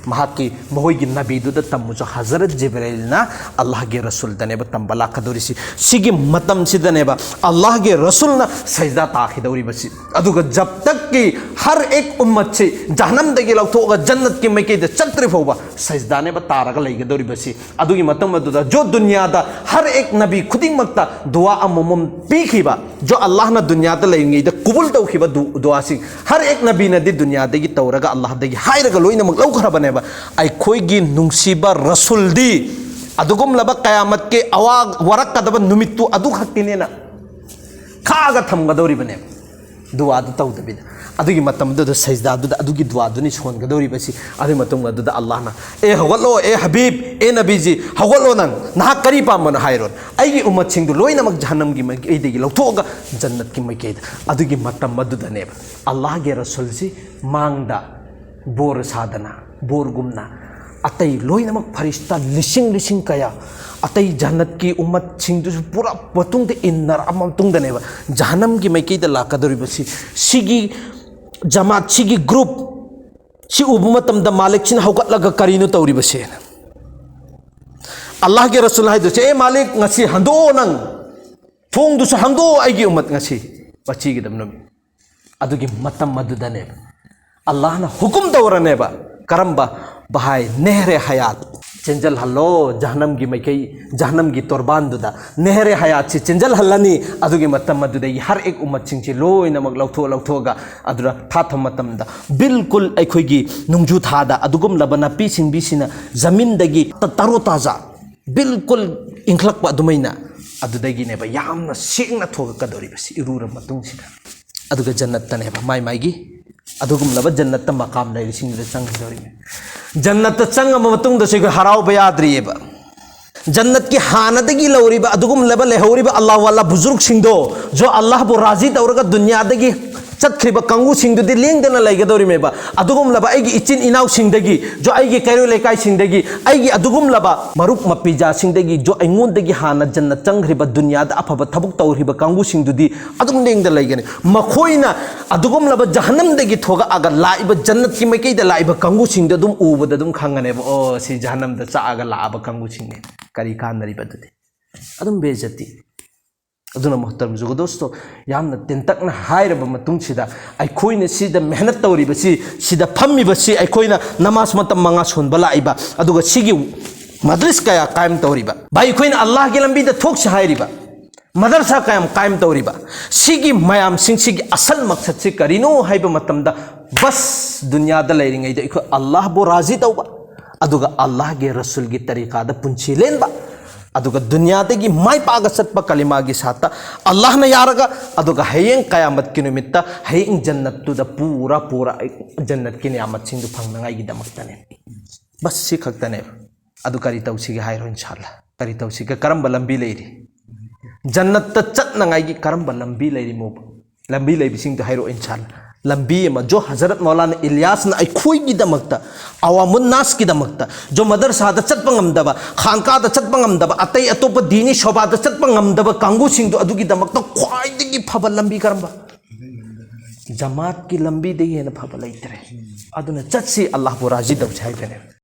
ꯃꯍꯥꯛꯀꯤ, ꯃꯈꯣꯏꯒꯤ ꯅꯕꯤꯗꯨꯗ ꯇꯝꯃꯨꯁꯨ꯫ ꯍꯖꯔꯠ ꯖꯤꯕ꯭ꯔꯤꯜꯅ ꯑꯜꯂꯥꯍꯒꯤ ꯔꯁꯨꯜꯗꯅꯦꯕ ꯇꯝꯕ ꯂꯥꯛꯀꯗꯧꯔꯤꯁꯤ꯫ ꯁꯤꯒꯤ ꯃꯇꯝꯁꯤꯗꯅꯦꯕ ꯑꯜꯂꯥꯍꯒꯤ ꯔꯁꯨꯜꯅ ꯁꯩꯖꯗꯥ ꯇꯥꯈꯤꯗꯧꯔꯤꯕꯁꯤ꯫ ꯑꯗꯨꯒ ꯖꯕ ꯇꯛꯀꯤ ꯍꯔ ꯑꯦꯛ ꯎꯝꯃꯠꯁꯤ ꯖꯍꯅꯝꯗꯒꯤ ꯂꯧꯊꯣꯛꯑꯒ ꯖꯟꯅꯠꯀꯤ ꯃꯥꯏꯀꯩꯗ ꯆꯠꯇ꯭ꯔꯤ ꯐꯥꯎꯕ ꯁꯩꯖꯗꯥꯅꯦꯕ ꯇꯥꯔꯒ ꯂꯩꯒꯗꯧꯔꯤꯕꯁꯤ꯫ ꯑꯗꯨꯒꯤ ꯃꯇꯝ ꯑꯗꯨꯗ ꯖꯣ ꯗꯨꯅꯤꯌꯥꯗ ꯍꯔ ꯑꯦꯛ ꯅꯕꯤ ꯈꯨꯗꯤꯡꯃꯛꯇ ꯗꯨꯋꯥ ꯑꯃꯃꯝ ꯄꯤꯈꯤꯕ, ꯖꯣ ꯑꯜꯂꯥꯍꯅ ꯗꯨꯅꯤꯌꯥꯗ ꯂꯩꯔꯤꯉꯩꯗ ꯀꯨꯕꯨꯜ ꯇꯧꯈꯤꯕ ꯗꯨ-, ꯗꯨꯋꯥꯁꯤꯡ, ꯍꯔ ꯑꯦꯛ ꯅꯕꯤꯅꯗꯤ ꯗꯨꯅꯤꯌꯥꯗꯒꯤ ꯇꯧꯔꯒ ꯑꯜꯂꯥꯍꯗꯒꯤ ꯍꯥꯏꯔꯒ ꯂꯣꯏꯅꯃꯛ ꯂꯧꯈ꯭ꯔꯕꯅꯦꯕ꯫ ꯑꯩꯈꯣꯏꯒꯤ ꯅꯨꯡꯁꯤꯕ ꯔꯁꯨꯜꯗꯤ ꯑꯗꯨꯒꯨꯝꯂꯕ ꯀꯌꯥꯃꯠꯀꯤ ꯑꯋꯥ-, ꯋꯥꯔꯛꯀꯗꯕ ꯅꯨꯃꯤꯠꯇꯨ ꯑꯗꯨ ꯈꯛꯀꯤꯅꯦꯅ ꯈꯥꯛꯑꯒ ꯊꯝꯒꯗꯧꯔꯤꯕꯅꯦꯕ, ꯗꯨꯋꯥꯗꯨ ꯇꯧꯗꯕꯤꯗ꯫ ꯑꯗꯨꯒꯤ ꯃꯇꯝꯗꯨꯗ ꯁꯩꯖꯗꯥꯗꯨꯗ ꯑꯗꯨꯒꯤ ꯗꯨꯋꯥꯗꯨꯅꯤ ꯁꯣꯟꯒꯗꯧꯔꯤꯕꯁꯤ꯫ ꯑꯗꯨꯒꯤ ꯃꯇꯨꯡ ꯑꯗꯨꯗ ꯑꯜꯂꯥꯍꯅ, "ꯑꯦ ꯍꯧꯒꯠꯂꯣ, ꯑꯦ ꯍꯕꯤꯕ, ꯑꯦ ꯅꯕꯤꯖꯤ, ꯍꯧꯒꯠꯂꯣ, ꯅꯪ ꯅꯍꯥꯛ ꯀꯔꯤ ꯄꯥꯝꯕꯅꯣ ꯍꯥꯏꯔꯣ, ꯑꯩꯒꯤ ꯎꯝꯃꯠꯁꯤꯡꯗꯨ ꯂꯣꯏꯅꯃꯛ ꯖꯍꯟꯅꯝꯒꯤ ꯃꯥꯏꯀꯩꯗꯒꯤ ꯂꯧꯊꯣꯛꯑꯒ ꯖꯟꯅꯠꯀꯤ ꯃꯥꯏꯀꯩꯗ"꯫ ꯑꯗꯨꯒꯤ ꯃꯇꯝ ꯑꯗꯨꯗꯅꯦꯕ ꯑꯜꯂꯥꯍꯒꯤ ꯔꯁꯨꯜꯁꯤ ꯃꯥꯡꯗ ꯕꯣꯔ ꯁꯥꯗꯅ, ꯕꯣꯔꯒꯨꯝꯅ ꯑꯇꯩ ꯂꯣꯏꯅꯃꯛ ꯐꯔꯤꯁꯇꯥ ꯂꯤꯁꯤꯡ ꯂꯤꯁꯤꯡ ꯀꯌꯥ, ꯑꯇꯩ ꯖꯟꯅꯠꯀꯤ ꯎꯝꯃꯠꯁꯤꯡꯗꯨꯁꯨ ꯄꯨꯔꯥ ꯃꯇꯨꯡꯗ ꯏꯟꯅꯔꯛꯑ ꯃꯇꯨꯡꯗꯅꯦꯕ ꯖꯍꯟꯅꯝꯒꯤ ꯃꯥꯏꯀꯩꯗ ꯂꯥꯛꯀꯗꯧꯔꯤꯕꯁꯤ꯫ ꯁꯤꯒꯤ ꯖꯃꯥꯠ, ꯁꯤꯒꯤ ꯒ꯭ꯔꯨꯞ ꯁꯤ ꯎꯕ ꯃꯇꯝꯗ ꯃꯥꯂꯤꯛꯁꯤꯅ ꯍꯧꯒꯠꯂꯒ ꯀꯔꯤꯅꯣ ꯇꯧꯔꯤꯕꯁꯦꯅ꯫ ꯑꯜꯂꯥꯍꯒꯤ ꯔꯁꯨꯜ ꯍꯥꯏꯗꯣꯏꯁꯦ, "ꯑꯦ ꯃꯥꯂꯤꯛ, ꯉꯁꯤ ꯍꯟꯗꯣꯛꯑꯣ, ꯅꯪ ꯊꯣꯡꯗꯨꯁꯨ ꯍꯥꯡꯗꯣꯛꯑꯣ, ꯑꯩꯒꯤ ꯎꯝꯃꯠ ꯉꯁꯤ ꯋꯥꯊꯤꯒꯗꯕ ꯅꯨꯃꯤꯠ"꯫ ꯑꯗꯨꯒꯤ ꯃꯇꯝ ꯑꯗꯨꯗꯅꯦꯕ ꯑꯜꯂꯥꯍꯅ ꯍꯨꯀꯨꯝ ꯇꯧꯔꯅꯦꯕ, ꯀꯔꯝꯕ? "ꯚꯥꯏ, ꯅꯦꯍꯔꯦ ꯍꯌꯥꯠ ꯆꯦꯟꯖꯜꯍꯜꯂꯣ ꯖꯍꯟꯅꯝꯒꯤ ꯃꯥꯏꯀꯩ, ꯖꯍꯟꯅꯝꯒꯤ ꯇꯣꯔꯕꯥꯟꯗꯨꯗ ꯅꯦꯍꯔꯦ ꯍꯌꯥꯠꯁꯤ ꯆꯦꯟꯖꯜꯍꯜꯂꯅꯤ"꯫ ꯑꯗꯨꯒꯤ ꯃꯇꯝ ꯑꯗꯨꯗꯒꯤ ꯍꯔ ꯑꯦꯛ ꯎꯝꯃꯠꯁꯤꯡꯁꯤ ꯂꯣꯏꯅꯃꯛ ꯂꯧꯊꯣꯛ ꯂꯧꯊꯣꯛꯑꯒ ꯑꯗꯨꯗ ꯊꯥꯊꯕ ꯃꯇꯝꯗ ꯕꯤꯜꯀꯨꯜ ꯑꯩꯈꯣꯏꯒꯤ ꯅꯣꯡꯖꯨ ꯊꯥꯗ ꯑꯗꯨꯒꯨꯝꯂꯕ ꯅꯥꯄꯤ ꯁꯤꯡꯕꯤꯁꯤꯅ ꯖꯃꯤꯟꯗꯒꯤ ꯇ-, ꯇꯔꯣ ꯇꯥꯖꯥ, ꯕꯤꯜꯀꯨꯜ ꯏꯪꯈꯠꯂꯛꯄ ꯑꯗꯨꯃꯥꯏꯅ ꯑꯗꯨꯗꯒꯤꯅꯦꯕ ꯌꯥꯝꯅ ꯁꯦꯡꯅ ꯊꯣꯛꯂꯛꯀꯗꯧꯔꯤꯕꯁꯤ ꯏꯔꯨꯔ ꯃꯇꯨꯡꯁꯤꯗ꯫ ꯑꯗꯨꯒ ꯖꯟꯅꯠꯇꯅꯦꯕ ꯃꯥꯏ ꯃꯥꯏꯒꯤ ꯑꯗꯨꯒꯨꯝꯂꯕ ꯖꯟꯅꯠꯇ ꯃꯀꯥꯝ ꯂꯩꯔꯤꯁꯤꯡꯗꯨꯗ ꯆꯪꯒꯗꯧꯔꯤꯕꯅꯤ꯫ ꯖꯟꯅꯠꯇ ꯆꯪꯉꯕ ꯃꯇꯨꯡꯗꯁꯨ ꯑꯩꯈꯣꯏ ꯍꯔꯥꯎꯕ ꯌꯥꯗ꯭ꯔꯤꯑꯕ꯫ ꯖꯟꯅꯠꯀꯤ ꯍꯥꯟꯅꯗꯒꯤ ꯂꯧꯔꯤꯕ ꯑꯗꯨꯒꯨꯝꯂꯕ ꯂꯩꯍꯧꯔꯤꯕ ꯑꯜꯂꯥꯍ ꯋꯥꯂꯥ ꯕꯨꯖꯨꯔꯨꯛꯁꯤꯡꯗꯣ, ꯖꯣ ꯑꯜꯂꯥꯍꯕꯨ ꯔꯥꯖꯤ ꯇꯧꯔꯒ ꯗꯨꯅꯤꯌꯥꯗꯒꯤ ꯆꯠꯈ꯭ꯔꯤꯕ ꯀꯥꯡꯕꯨꯁꯤꯡꯗꯨꯗꯤ ꯂꯦꯡꯗꯅ ꯂꯩꯒꯗꯧꯔꯤꯃꯦꯕ꯫ ꯑꯗꯨꯒꯨꯝꯂꯕ ꯑꯩꯒꯤ ꯏꯆꯤꯟ ꯏꯅꯥꯎꯁꯤꯡꯗꯒꯤ, ꯖꯣ ꯑꯩꯒꯤ ꯀꯩꯔꯣꯏ ꯂꯩꯀꯥꯏꯁꯤꯡꯗꯒꯤ, ꯑꯩꯒꯤ ꯑꯗꯨꯒꯨꯝꯂꯕ ꯃꯔꯨꯞ ꯃꯄꯤꯖꯥꯁꯤꯡꯗꯒꯤ, ꯖꯣ ꯑꯩꯉꯣꯟꯗꯒꯤ ꯍꯥꯟꯅ ꯖꯟꯅꯠ ꯆꯪꯈ꯭ꯔꯤꯕ, ꯗꯨꯅꯤꯌꯥꯗ ꯑꯐꯕ ꯊꯕꯛ ꯇꯧꯈ꯭ꯔꯤꯕ ꯀꯥꯡꯕꯨꯁꯤꯡꯗꯨꯗꯤ ꯑꯗꯨꯝ ꯂꯦꯡꯗ ꯂꯩꯒꯅꯤ꯫ ꯃꯈꯣꯏꯅ ꯑꯗꯨꯒꯨꯝꯂꯕ ꯖꯍꯟꯅꯝꯗꯒꯤ ꯊꯣꯛꯂꯛꯑꯒ ꯂꯥꯛꯏꯕ ꯖꯟꯅꯠꯀꯤ ꯃꯥꯏꯀꯩꯗ ꯂꯥꯛꯏꯕ ꯀꯥꯡꯕꯨꯁꯤꯡꯗꯣ ꯑꯗꯨꯝ ꯎꯕꯗ ꯑꯗꯨꯝ ꯈꯪꯒꯅꯦꯕ, "ꯑꯣ, ꯁꯤ ꯖꯍꯟꯅꯝꯗ ꯆꯥꯛꯑꯒ ꯂꯥꯛꯑꯕ ꯀꯥꯡꯕꯨꯁꯤꯡꯅꯦ꯫ ꯀꯔꯤ ꯀꯥꯟꯅꯔꯤꯕ ꯑꯗꯨꯗꯤ?" ꯑꯗꯨꯝ ꯕꯦꯖꯇꯤ꯫ ꯑꯗꯨꯅ ꯃꯨꯍꯇꯔꯝ ꯖꯨꯒꯗꯣꯁꯇꯣ, ꯌꯥꯝꯅ ꯇꯦꯟꯇꯛꯅ ꯍꯥꯏꯔꯕ ꯃꯇꯨꯡꯁꯤꯗ, ꯑꯩꯈꯣꯏꯅ ꯁꯤꯗ ꯃꯦꯍꯅꯠ ꯇꯧꯔꯤꯕꯁꯤ, ꯁꯤꯗ ꯐꯝꯃꯤꯕꯁꯤ, ꯑꯩꯈꯣꯏꯅ ꯅꯃꯥꯖ ꯃꯇꯝ ꯃꯉꯥ ꯁꯣꯟꯕ ꯂꯥꯛꯏꯕ, ꯑꯗꯨꯒ ꯁꯤꯒꯤ ꯃꯗ꯭ꯔꯤꯁ ꯀꯌꯥ ꯀꯥꯏꯝ ꯇꯧꯔꯤꯕ, ꯚꯥꯏ, ꯑꯩꯈꯣꯏꯅ ꯑꯜꯂꯥꯍꯒꯤ ꯂꯝꯕꯤꯗ ꯊꯣꯛꯁꯤ ꯍꯥꯏꯔꯤꯕ, ꯃꯗꯔꯁꯥ ꯀꯌꯥꯝ ꯀꯥꯏꯝ ꯇꯧꯔꯤꯕ, ꯁꯤꯒꯤ ꯃꯌꯥꯝꯁꯤꯡꯁꯤꯒꯤ ꯑꯁꯜ ꯃꯛꯁꯠꯁꯤ ꯀꯔꯤꯅꯣ ꯍꯥꯏꯕ ꯃꯇꯝꯗ, ꯕꯁ, ꯗꯨꯅꯤꯌꯥꯗ ꯂꯩꯔꯤꯉꯩꯗ ꯑꯩꯈꯣꯏ ꯑꯜꯂꯥꯍꯕꯨ ꯔꯥꯖꯤ ꯇꯧꯕ, ꯑꯗꯨꯒ ꯑꯜꯂꯥꯍꯒꯤ ꯔꯁꯨꯜꯒꯤ ꯇꯔꯤꯀꯥꯗ ꯄꯨꯟꯁꯤ ꯂꯦꯟꯕ, ꯑꯗꯨꯒ ꯗꯨꯅꯤꯌꯥꯗꯒꯤ ꯃꯥꯏ ꯄꯥꯛꯑꯒ ꯆꯠꯄ ꯀꯂꯤꯃꯥꯒꯤ ꯁꯥꯠꯇ ꯑꯜꯂꯥꯍꯅ ꯌꯥꯔꯒ, ꯑꯗꯨꯒ ꯍꯌꯦꯡ ꯀꯌꯥꯃꯠꯀꯤ ꯅꯨꯃꯤꯠꯇ ꯍꯌꯦꯡ ꯖꯟꯅꯠꯇꯨꯗ ꯄꯨꯔꯥ ꯄꯨꯔꯥ ꯖꯟꯅꯠꯀꯤ ꯅꯤꯌꯥꯃꯠꯁꯤꯡꯗꯨ ꯐꯪꯅꯉꯥꯏꯒꯤꯗꯃꯛꯇꯅꯦ꯫ ꯕꯁ ꯁꯤ ꯈꯛꯇꯅꯦꯕ꯫ ꯑꯗꯨ ꯀꯔꯤ ꯇꯧꯁꯤꯒꯦ ꯍꯥꯏꯔꯣ, ꯏꯟꯁꯥꯜꯂꯥ? ꯀꯔꯤ ꯇꯧꯁꯤꯒꯦ? ꯀꯔꯝꯕ ꯂꯝꯕꯤ ꯂꯩꯔꯤ? ꯖꯟꯅꯠꯇ ꯆꯠꯅꯉꯥꯏꯒꯤ ꯀꯔꯝꯕ ꯂꯝꯕꯤ ꯂꯩꯔꯤꯃꯣꯕ? ꯂꯝꯕꯤ ꯂꯩꯕꯁꯤꯡꯗꯣ ꯍꯥꯏꯔꯛꯑꯣ, ꯏꯟꯁꯥꯜꯂꯥ꯫ ꯂꯝꯕꯤ ꯑꯃ, ꯖꯣ ꯍꯖꯔꯠ ꯃꯧꯂꯥꯅꯥ ꯏꯂꯤꯌꯥꯁꯅ ꯑꯩꯈꯣꯏꯒꯤꯗꯃꯛꯇ, ꯑꯋꯥꯃꯨꯟ ꯅꯥꯁꯀꯤꯗꯃꯛꯇ, ꯖꯣ ꯃꯗꯔꯁꯥꯗ ꯆꯠꯄ ꯉꯝꯗꯕ, ꯈꯥꯟꯀꯥꯗ ꯆꯠꯄ ꯉꯝꯗꯕ, ꯑꯇꯩ ꯑꯇꯣꯞꯄ ꯗꯤꯅꯤ ꯁꯣꯕꯥꯗ ꯆꯠꯄ ꯉꯝꯗꯕ ꯀꯥꯡꯕꯨꯁꯤꯡꯗꯣ, ꯑꯗꯨꯒꯤꯗꯃꯛꯇ ꯈ꯭ꯋꯥꯏꯗꯒꯤ ꯐꯕ ꯂꯝꯕꯤ ꯀꯔꯝꯕ? ꯖꯃꯥꯠꯀꯤ ꯂꯝꯕꯤꯗꯒꯤ ꯍꯦꯟꯅ ꯐꯕ ꯂꯩꯇ꯭ꯔꯦ꯫ ꯑꯗꯨꯅ ꯆꯠꯁꯤ, ꯑꯜꯂꯥꯍꯕꯨ ꯔꯥꯖꯤ ꯇꯧꯁꯤ ꯍꯥꯏꯕꯅꯦ꯫